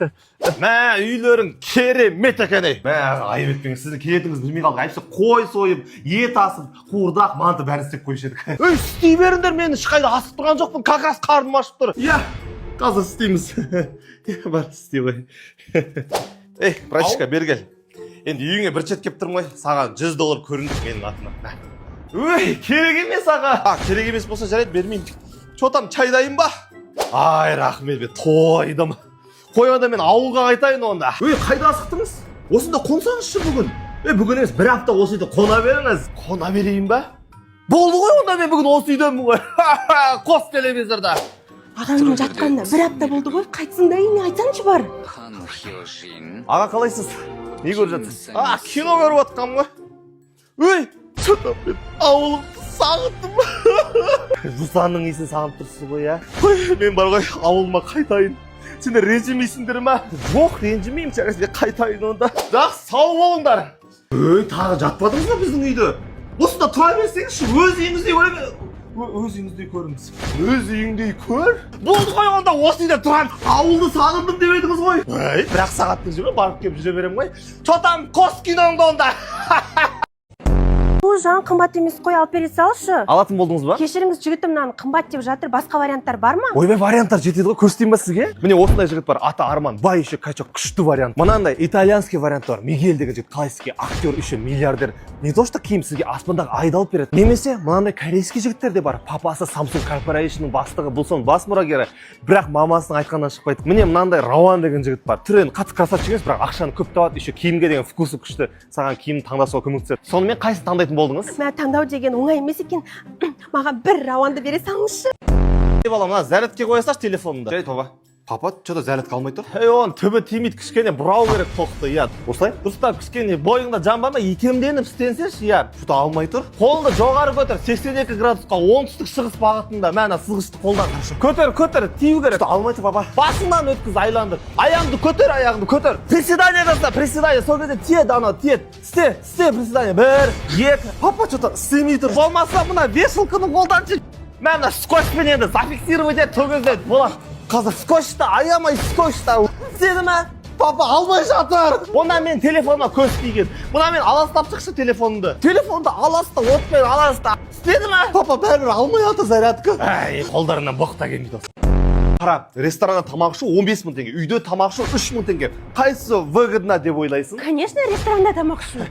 Мә, үйлерің керемет екен, ей. Мә, айып етпеңіз, сіздің келетініңізді білмей қалдық. Әйтпесе қой сойып, ет асып, қуырдақ, манты, бәрін істеп қоюшы едік. Ей, істей беріңдер, мен ешқайда асып тұрған жоқпын, как раз қарным ашып тұр. Иә, қазір істейміз. Иә, бар, істей ғой. Ей, братишка, бері кел. Енді үйіңе бір шет келіп тұрмын ғой, саған 100 доллар көріндік менің атыма. Мә. Өй, керек емес, аға. А, керек емес болса, жарайды, бермеймін. Че там, чай дайын ба? Ай, рахмет, мен тойдым. Қой, онда мен ауылға қайтайын онда. Өй, қайда асықтыңыз? Осында қонсаңызшы бүгін. Ей, бүгін емес, бір апта осы үйде қона беріңіз. Қона берейін ба? Болды ғой, онда мен бүгін осы үйдемін ғой. Қос телевизорда. Ағаңның жатқанына бір апта болды ғой, қайтсын да үйіне, айтсаңшы бар. Аға, қалайсыз? Не көріп жатсыз? А, кино көріп жатқанмын ғой. Өй, че там, мен ауылымды Сағындым. Жусанның иісін сағынып тұрсыз ғой, иә? Қой, мен бар ғой, ауылыма қайтайын. Сендер ренжімейсіңдер ма? Жоқ, ренжімеймін. Жарайды, қайтайын онда. Жақсы, сау болыңдар. Өй, тағы жатпадыңыз ба біздің үйде? Осында тұра берсеңізші, өз үйіңіздей көре, өз үйіңіздей көріңіз. Өз үйіңдей көр. Болды ғой, онда осы үйде тұрамын. Ауылды сағындым деп едіңіз ғой. Ей, 1-ақ сағаттың жүре барып келіп жүре беремін ғой. Че там, қос киноңды онда. Бұл, жан, қымбат емес қой, алып бере салшы. Алатын болдыңыз ба? Кешіріңіз, жігітім мынаны қымбат деп жатыр, басқа варианттар бар ма? Ойбай, варианттар жетеді ғой, көрсетейін ба сізге? Міне, осындай жігіт бар, аты Арман, бай, еще качок, күшті вариант. Мынандай итальянский вариант бар, Мигель деген жігіт, қалай сізге? Актер, еще миллиардер. Не то что киім, сізге аспандағы айды алып береді. Немесе мынандай корейский жігіттер де бар, папасы Samsung Corporation'ның бастығы, бұл соның бас мұрагері, бірақ мамасының айтқанынан шықпайды. Міне, мынандай Рауан деген жігіт бар, түрі енді қатты красавчик емес, бірақ ақшаны көп табады, еще киімге деген вкусы күшті, саған киім таңдасуға көмектеседі. Сонымен, қайсысын таңдайтын болдыңыз? Мә, таңдау деген оңай емес екен. Маған бір Рауанды бере салыңызшы. Балам, мына зарядке қоя салшы телефоныңды. Жарайды, папа. Папа, че то зарядка алмай тұр. Ей, оның түбі тимейді, кішкене бұрау керек тоқты, иә. Осылай? Дұрыстап, кішкене бойыңда жан бар ма, икемденіп істенсеші, иә. Че то алмай тұр. Қолыңды жоғары көтер, 82 градусқа, оңтүстік шығыс бағытында. Мә, ана сызғышты қолдан. Көтер, көтер, тию керек. Че то алмай тұр, папа. Басыңнан өткіз, айландыр. Аяғыңды көтер, аяғыңды көтер. Приседание жаса, приседание. Сол кезде тиеді анау, тиеді. Істе, істе приседание. Бір, екі. Папа, че то істемей тұр. Болмаса, мына вешалканы қолданшы. Мә, мына скотчпен енді зафиксировать ет, сол кезде болады. Қазір. Скотчты аямай, скотчты. Істеді ме? Папа, алмай жатыр. Онда мен телефоныма көз тиген. Мына мен аластап шықшы телефонымды. Телефонды аласта, отпен аласта. Істеді ме? Папа, бәрібір алмай жатыр зарядка. Әй, қолдарынан боқ та келмейді осы. Қара, ресторанда тамақ ішу 15 мың теңге, үйде тамақ ішу 3 мың теңге. Қайсысы выгодно деп ойлайсың? Конечно, ресторанда тамақ ішу.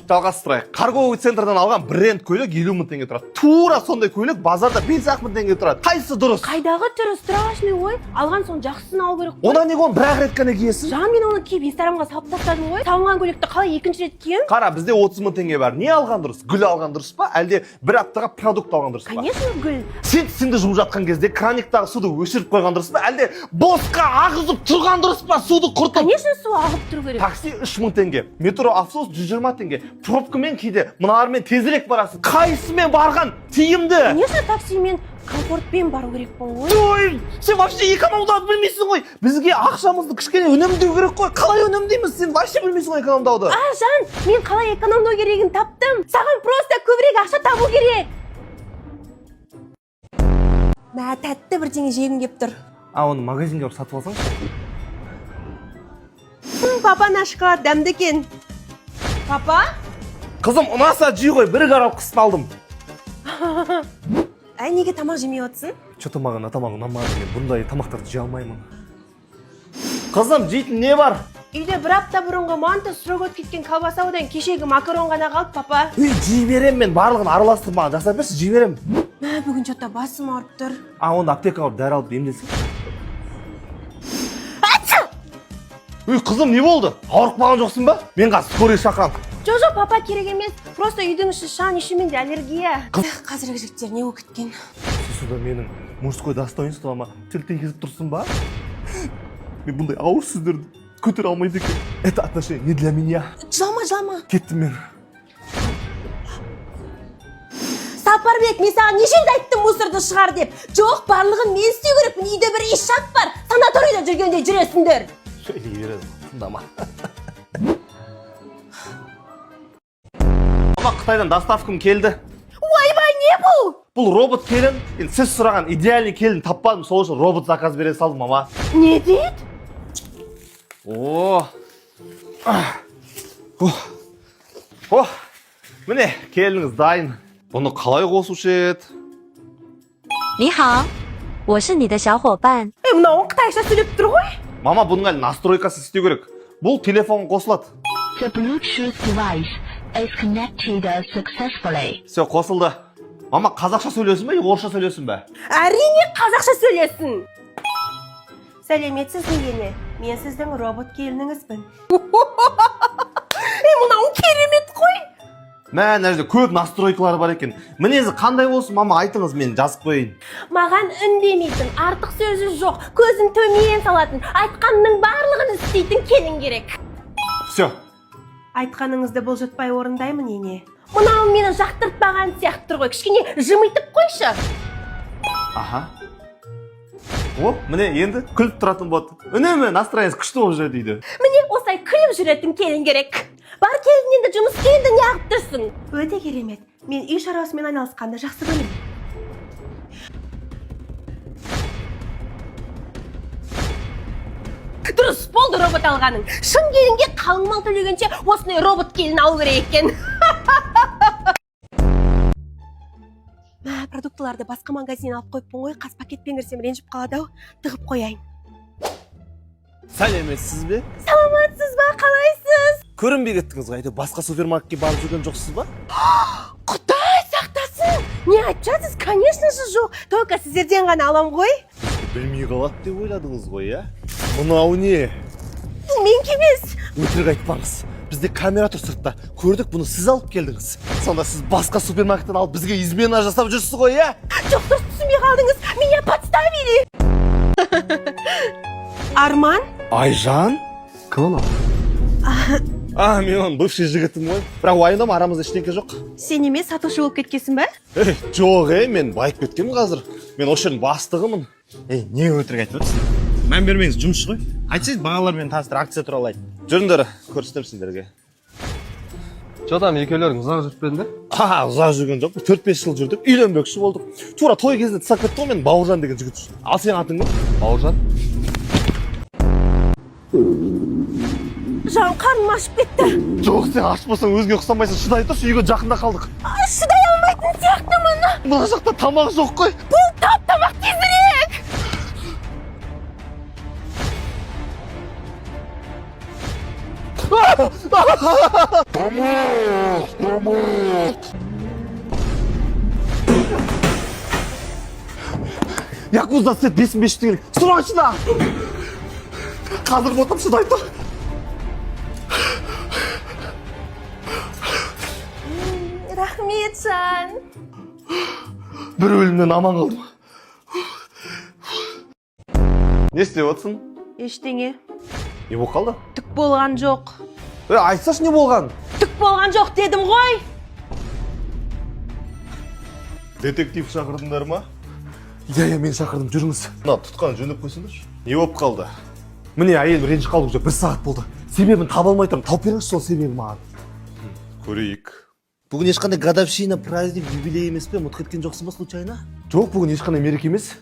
Жалғастырайық. Торговый центрдан алған бренд көйлек 50 мың теңге тұрады. Тура сондай көйлек базарда 5-ақ мың теңге тұрады. Қайсысы дұрыс? Қайдағы түрі страшный ғой. Алған соң жақсысын алу керек қой. Онда неге оны бір-ақ рет қана киесің? Жан, мен оны киіп, инстаграмға салып тастадым ғой. Салынған көйлекті қалай екінші рет киемін? Қара, бізде 30 мың теңге бар. Не алған дұрыс? Гүл алған дұрыс па, әлде бір аптаға продукт алған дұрыс па? Конечно, гүл. Сен тісіңді жуып жатқан кезде краниктағы суды өшіріп қойған дұрыс па, әлде босқа ағызып тұрған дұрыс па суды құртып? Конечно, су ағып тұру керек. Такси 3 мың теңге, метро, автобус 120 теңге. Пробкамен кейде мыналармен тезірек барасың. Қайсысымен барған тиімді? Конечно, таксимен, комфортпен бару керек қой. Ой, сен вообще экономдауды білмейсің ғой. Бізге ақшамызды кішкене үнемдеу керек қой. Қалай үнемдейміз? Сен вообще білмейсің ғой экономдауды. А, жан, мен қалай экономдау керегін таптым. Саған просто көбірек ақша табу керек. Мә, тәтті бірдеңе жегім келіп тұр. А, оны магазинге барып сатып алсаңшы. Папа, мына шоколад дәмді екен. Папа. Қызым, ұнаса жей ғой, бір коробкасын алдым. Әй, неге тамақ жемей отырсың? Че то маған тамақ ұнамады, мен бұндай тамақтарды жей алмаймын. Қызым, жейтін не бар? Үйде бір апта бұрынғы манты, срок өтіп кеткен колбаса, одан кешегі макарон ғана қалды, папа. Үй, жей беремін мен барлығын, араластырып маған жасап берші, жей беремін. Мә, бүгін че то басым ауырып тұр. А, онда аптекаға барып дәрі алып емделсең. Үй, қызым, не болды? Ауырып қалған жоқсың ба? Мен қазір скорый шақырамын. Жоқ, жоқ, папа, керек емес. Просто үйдің іші шаң, еще менде аллергия. Қазіргі жігіттер не болып кеткен? Сен сонда менің мужской достоинствома тіл тигізіп тұрсың ба? Мен бұндай ауыр сөздерді көтере алмайды екенмін. Это отношение не для меня. Жылама, жылама. Кеттім мен. Сапарбек, мен саған неше рет айттым мусорды шығар деп. Жоқ, барлығын мен істеу керекпін. Үйде бір ишак бар. Санаторийда жүргендей жүресіңдер. Сөйлей береді, тыңдама. Мама, қытайдан доставкам келді. Ойбай, не бұл? Бұл робот келін. Енді сіз сұраған идеальный келін таппадым, сол үшін робот заказ бере салдым, мама. Не дейді? О. О. О. Міне, келініңіз дайын. Бұны қалай қосушы еді? 你好，我是你的小伙伴。 Ей, мынауың қытайша сөйлеп тұр ғой. Мама, бұның әлі настройкасын істеу керек. Бұл телефонға қосылады. The Bluetooth device is connected successfully. Все, қосылды. Мама, қазақша сөйлесін бе, орысша сөйлесін бе? Әрине, қазақша сөйлесін. Сәлеметсіз бе, ене? Мен сіздің робот келініңізбін. Ей, мынауың керемет қой. Мә, мына жерде көп настройкалар бар екен. Мінезі қандай болсын, мама, айтыңыз, мен жазып қояйын. Маған үндемейтін, артық сөзі жоқ, көзін төмен салатын, айтқанның барлығын істейтін келін керек. Все. Айтқаныңызды бұлжытпай орындаймын, ене. Мынау мені жақтыртпаған сияқты тұр ғой, кішкене жымитып қойшы. Аха, о, міне, енді күліп тұратын болады, үнемі настроение сі күшті болып жүреді үйде. Міне, осылай күліп жүретін келін керек. Бар, келін, енді жұмыс істе, енді неғып тұрсың? Өте керемет. Мен үй шаруасымен айналысқанды жақсы көремін. Дұрыс болды робот алғаның. Шын келінге қалың мал төлегенше, осындай робот келін алу керек екен. Мә, продуктыларды басқа магазиннен алып қойыппын ғой. Қаз пакетпен кірсем, ренжіп қалады ау, тығып қояйын. Сәлеметсіз бе? Саламатсыз ба, қалайсыз? Көрінбей кеттіңіз ғой, әйтеуір басқа супермаркетке барып жүрген жоқсыз ба? Құдай сақтасын, не айтып жатсыз? Конечно же жоқ, только сіздерден ғана алам ғой. Білмей қалады деп ойладыңыз ғой, иә? Мынау не? Бұл менікі емес. Өтірік айтпаңыз, бізде камера тұр сыртта, көрдік, бұны сіз алып келдіңіз. Сонда сіз басқа супермаркеттен алып, бізге измена жасап жүрсіз ғой, иә? Жоқ, дұрыс түсінбей қалдыңыз, меня подставили. Арман. Айжан. Кім анау? А, мен оның бывший жігітім ғой, бірақ уайымдама, арамызда ештеңке жоқ. Сен неме, сатушы болып кеткенсің ба? Ей, жоқ, ей, мен байып кеткенмін, қазір мен осы жердің бастығымын. Ей, не өтірік айтып отырсың? Мән бермеңіз, жұмысшы ғой. Айтсайшы, бағалармен таныстыр, акция туралы айт. Жүріңдер, көрсетемін сендерге. Че там, екеулерің ұзақ жүріп пе едіңдер? А, ұзақ жүрген жоқпыз, 4-5 жыл жүрдік, үйленбекші болдық. Тура той кезінде тастап кетті ғой мен Бауыржан деген жігіт үшін. Ал сенің атың кім? Бауыржан. Жан, қарным ашып кетті. Жоқ, сен аш болсаң, өзіңе ұқсамайсың, шыдай тұршы, үйге жақында қалдық. Шыдай алмайтын сияқтымын. Мына жақта тамақ жоқ қой. Бұл, тап тамақ тезірек. Тамақ, тамақ. Якуза сет 5500 теңгелік, срочно! Қазір ботам, шыдай тұр. Рахмет, жан. Бір өлімнен аман қалдым. Не істеп отырсың? Ештеңе. Не болып қалды? Түк болған жоқ. Е, айтсашы, не болған? Түк болған жоқ дедім ғой. Детектив шақырдыңдар ма? Иә, мен шақырдым, жүріңіз. Мына тұтқаны жөндеп қойсаңдаршы. Не болып қалды? Міне, әйелім ренжіп қалды, уже бір сағат болды, себебін таба алмай тұрмын. Тауып беріңізші сол себебін маған. Көрейік. Бүгін ешқандай годовщина, праздник, юбилей емес пе? Ұмытып кеткен жоқсың ба случайно? Жоқ, бүгін ешқандай мереке емес.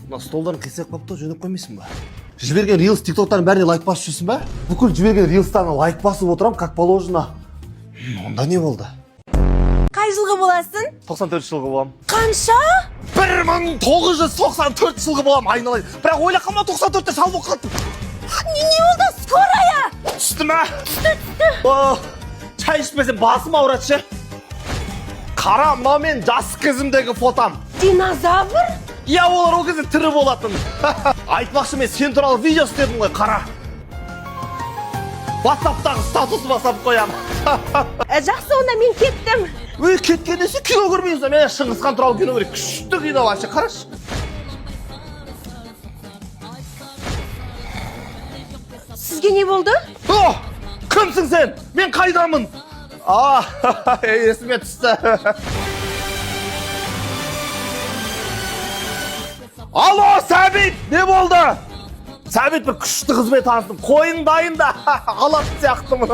Мына столдарын қисайып қалыпты, жөндеп қоймайсың ба? Жіберген рилс, тиктоктардың бәріне лайк басып жүрсің ба? Бүкіл жіберген рилстарына лайк басып отырамын, как положено. Онда не болды? Қай жылғы боласың? 94 жылғы боламын. Қанша? 1994 жылғы боламын, айналайын. Бірақ ойлап қалма, 94-те шал болып қалыппын. Не болды, скорая? Түсті ма? Түсті, түсті. О, шай ішпесем басым ауырады ше. Қара, мынау мен жас кезімдегі фотом. Динозавр. Иә, олар ол кезде тірі болатын. Айтпақшы, мен сен туралы видео істедім ғой, қара. Ватсаптағы статусыма салып қоямын. Жақсы, онда мен кеттім. Өй, кеткен десе, кино көрмейміз. Мен Шыңғысхан туралы кино көрейік, күшті кино вообще, қарашы. Сізге не болды? О, кімсің сен? Мен қайдамын? А, есіме түсті. Алло, Сәбит, не болды? Сәбит, бір күшті қызбен таныстым, қойың дайын да, алатын сияқтымын.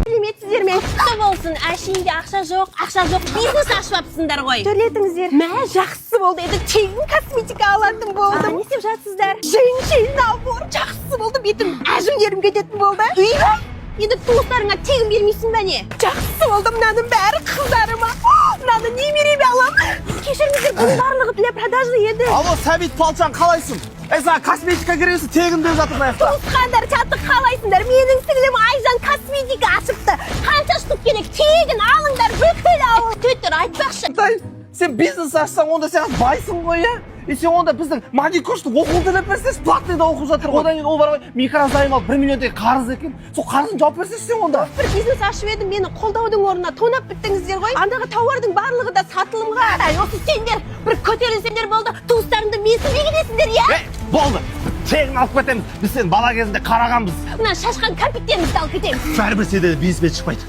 Сәлеметсіздер ме? Құтты болсын. Әшейінде ақша жоқ, ақша жоқ, бизнес ашып алыпсыңдар ғой. Төлетіңіздер. Мә, жақсы болды, енді тегін косметика алатын болдым. Не істеп жатсыздар? Женщин набор, жақсы болды, бетім әжімдерім кететін болды. Үйбай, енді туыстарыңа тегін бермейсің ба, не? Жақсы болды, мынаның бәрі қыздарыма. Мынаны немереме аламын. Кешіріңіздер, бұның барлығы для продажи еді. Алло, Сәбит палчан, қалайсың? Ей, саған косметика керек есе, тегін деп жатыр мына жақта. Туысқандар чаты, қалайсыңдар? Менің сіңлім Айжан косметика ашыпты. Қанша штук керек? Тегін алыңдар, бүкіл ауыл. Түтір, айтпақшы. Тай, сен бизнес ашсаң, онда сен байсың ғой, иә? И сен онда біздің маникюршті оқуын төлеп берсеңші, платный да оқып жатыр ғой. Одан кейін ол бар ғой, микрозайм алып, 1 миллион теңге қарыз екен. Сол қарызын жауап берсеңші сен онда. Бір бизнес ашып едім, мені қолдаудың орнына тонап біттіңіздер ғой. Андағы тауардың барлығы да сатылымға. Әй, осы сендер бір көтерілсеңдер болды, туыстарыңды менсінбей кетесіңдер, иә? Ей, болды, тегін алып кетеміз. Біз сені бала кезінде қарағанбыз. Мына шашқан кәмпиттерімізді алып кетеміз. Бәрібір сенде бизнесмен шықпайды.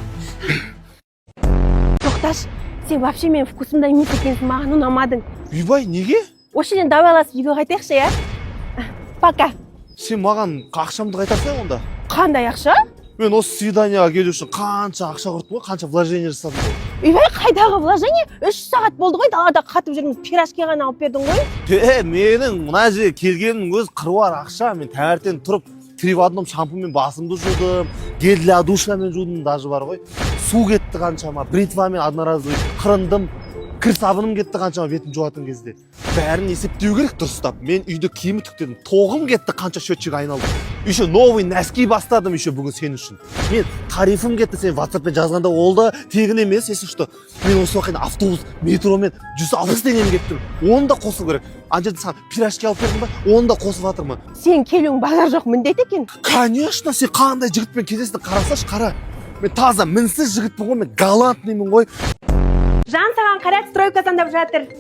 Тоқташы, сен вообще менің вкусымда емес екенсің, маған ұнамадың. Үйбай, неге? Осы жерден давайласып үйге қайтайықшы, иә? Пока. Сен маған ақшамды қайтарсаң онда. Қандай ақша? Мен осы свиданияға келу үшін қанша ақша құрттым ғой, қанша вложение жасадым ғой. Үйбай, қайдағы вложение? 3 сағат болды ғой далада қатып жүрміз, пирожки ғана алып бердің ғой. Е, менің мына жерге келгенімнің өзі қыруар ақша. Мен таңертең тұрып, три в одном шампуньмен басымды жудым, гель для душамен жудым даже бар ғой. Су кетті қаншама, бритвамен одноразовый қырындым, кір сабыным кетті қаншама бетімді жуатын кезде. Бәрін есептеу керек дұрыстап. Мен үйде киім үтіктедім, тоғым кетті қанша, счетчик айналды. Еще новый носки бастадым еще бүгін сен үшін. Мен тарифім кетті, сен ватсаппен жазғанда, ол да тегін емес, если что. Мен осы уақытта автобус, метромен 160 теңгем кеттім, оны да қосу керек. Ана жерде саған пирожки алып бердім ба, оны да қосып жатырмын. Сен келуің базар жоқ міндет екен. Конечно, сен қандай жігітпен кездестің, қарасашы, қара. Мен таза мінсіз жігітпін ғой, мен галантныймын ғой. Жан, саған Қайрат стройка звондап жатыр.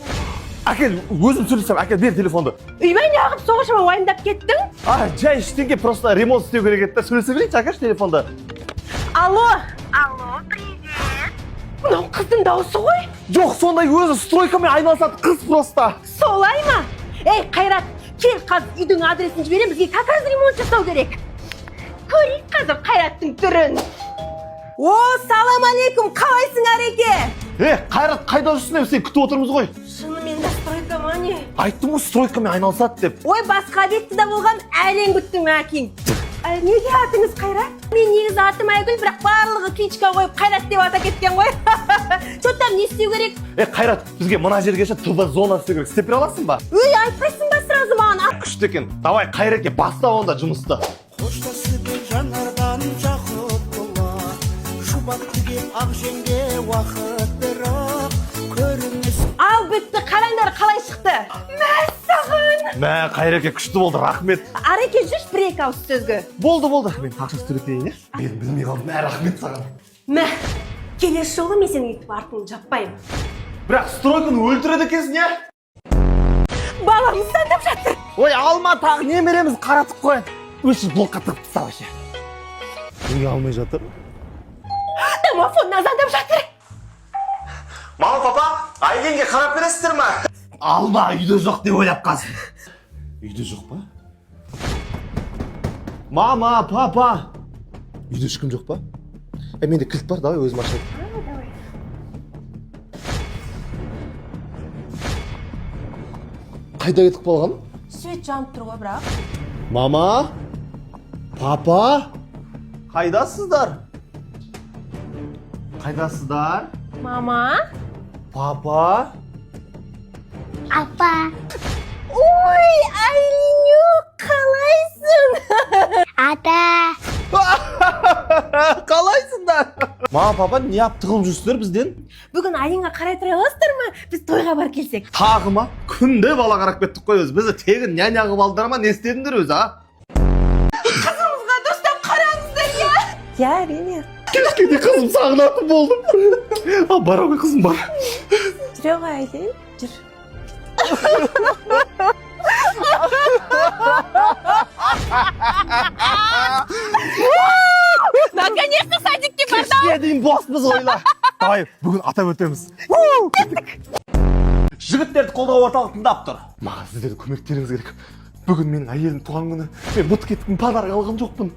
Әкел, өзім сөйлесемін, әкел, бер телефонды. Үйбай, неғып соғышыма уайымдап кеттің? А, жай ештеңе, просто ремонт істеу керек еді да, сөйлесе берейінші, әкелші телефонды. Алло. Алло, привет. Мынау қыздың дауысы ғой. Жоқ, сондай өзі стройкамен айналысатын қыз просто. Солай ма? Ей, Қайрат, кел, қазір үйдің адресін жіберемін, бізге как раз ремонт жасау керек. Көрейік қазір Қайраттың түрін. О, салам алейкум, қалайсың, Ареке? Е, Қайрат, қайда жүрсің деп сені күтіп отырмыз ғой. Шынымен де стройка ма, не? Айттым ғой, стройкамен айналысады деп. Ой, басқа объектіде болған, әрең күттім, әкең. Ә, неге атыңыз Қайрат? Мен негізі атым Айгүл, бірақ барлығы кличка қойып Қайрат деп ата кеткен ғой. Че там, не істеу керек? Е, Қайрат, бізге мына жерге ше ТВ зона істеу керек, істеп бере аласың ба? Өй, айтпайсың ба сразу маған? Күшті екен, давай, Қайреке, баста онда жұмысты. Қоштасып жанардан жақұт бұлақ. Жұбатты кеп ақ жеңге уақыт, бірақ көрініс. Ал, бітті, қараңдар, қалай шықты. Мәссаған! Мә, Қайреке, күшті болды, рахмет. Ареке, жүрші, бір екі ауыз сөзге. Болды, болды, мен ақшасы төлетейін, иә, мен білмей қалдым. Мә, рахмет саған. Мә, келесі жолы мен сенің өйтіп артыңды жаппаймын. Бірақ стройканы өлтіреді екенсің, иә. Балам звондап жатыр. Ой, алма, тағы немереміз қаратып қояды. Өшір, блокқа тығып таста вообще. Неге алмай жатыр? Домофоннан звондап жатыр. Мама, папа, Айгенге қарап бересіздер ма? Алма, үйде жоқ деп ойлап қалсын. Үйде жоқ па? Мама, папа, үйде ешкім жоқ па? Е, менде кілт бар, давай өзім ашайын. Давай. Қайда кетіп қалған? Свет жанып тұр ғой бірақ. Мама, папа, қайдасыздар? Қайдасыздар? Мама. Папа. Апа. Ой, Айлинюк, қалайсың? Ата. Қалайсыңдар, мама, папа? Неғып тығылып жүрсіздер бізден? Бүгін Айлинға қарай тұра аласыздар ма? Біз тойға барып келсек. Тағы ма? Күнде бала қарап кеттік қой өзі. Бізді тегін няня қылып алдырар ма, не істедіңдер өзі, а? Қызымызға дұрыстап қараңыздар, иә? Иә, әрине. Кешке де қызым сағынатын болдым. А, бара ғой, қызым, бар. Жүре ғой, Айлин, жүр. Наконец-то садикке бардым. Кешке дейін боспыз, ойла. Давай бүгін атап өтеміз. Жігіттерді қолдау орталық тыңдап тұр. Маған сіздердің көмектеріңіз керек. Бүгін менің әйелім туған күні. Мен ұмытып кеттім, подарок алған жоқпын.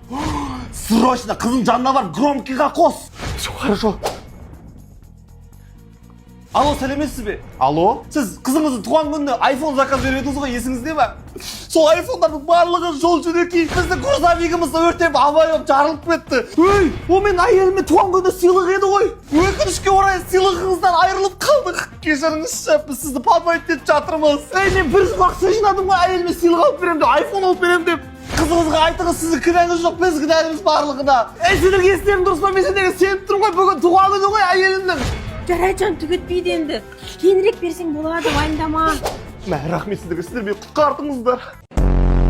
Срочно қыздың жанына барып, громкийға қос. Все хорошо. Алло, сәлеметсіз бе? Алло, сіз қызыңыздың туған күніне айфон заказ беріп едіңіз ғой, есіңізде ме? Сол айфондардың барлығы жол жөнекей біздің грузовигімізді өртеп, авария болып жарылып кетті. Өй, ол менің әйеліме туған күніне сыйлық еді ғой. Өкінішке орай, сыйлығыңыздан айырылып қалдық. Кешіріңізші, біз сізді подводить етіп жатырмыз. Ей, мен бір жыл ақша жинадым ғой, әйеліме сыйлық алып беремін деп, айфон алып беремін деп. Қызыңызға айтыңыз, сіздің кінәңіз жоқ, біз кінәліміз барлығына. Ей, сендерге естерің дұрыс па? Мен сендерге сеніп тұрмын ғой, бүгін туған күні ғой әйелімнің. Жарайды, жан, түк етпейді енді. Кейінірек берсең болады, уайымдама. Мә, рахмет сіздерге, сіздер мені құтқардыңыздар.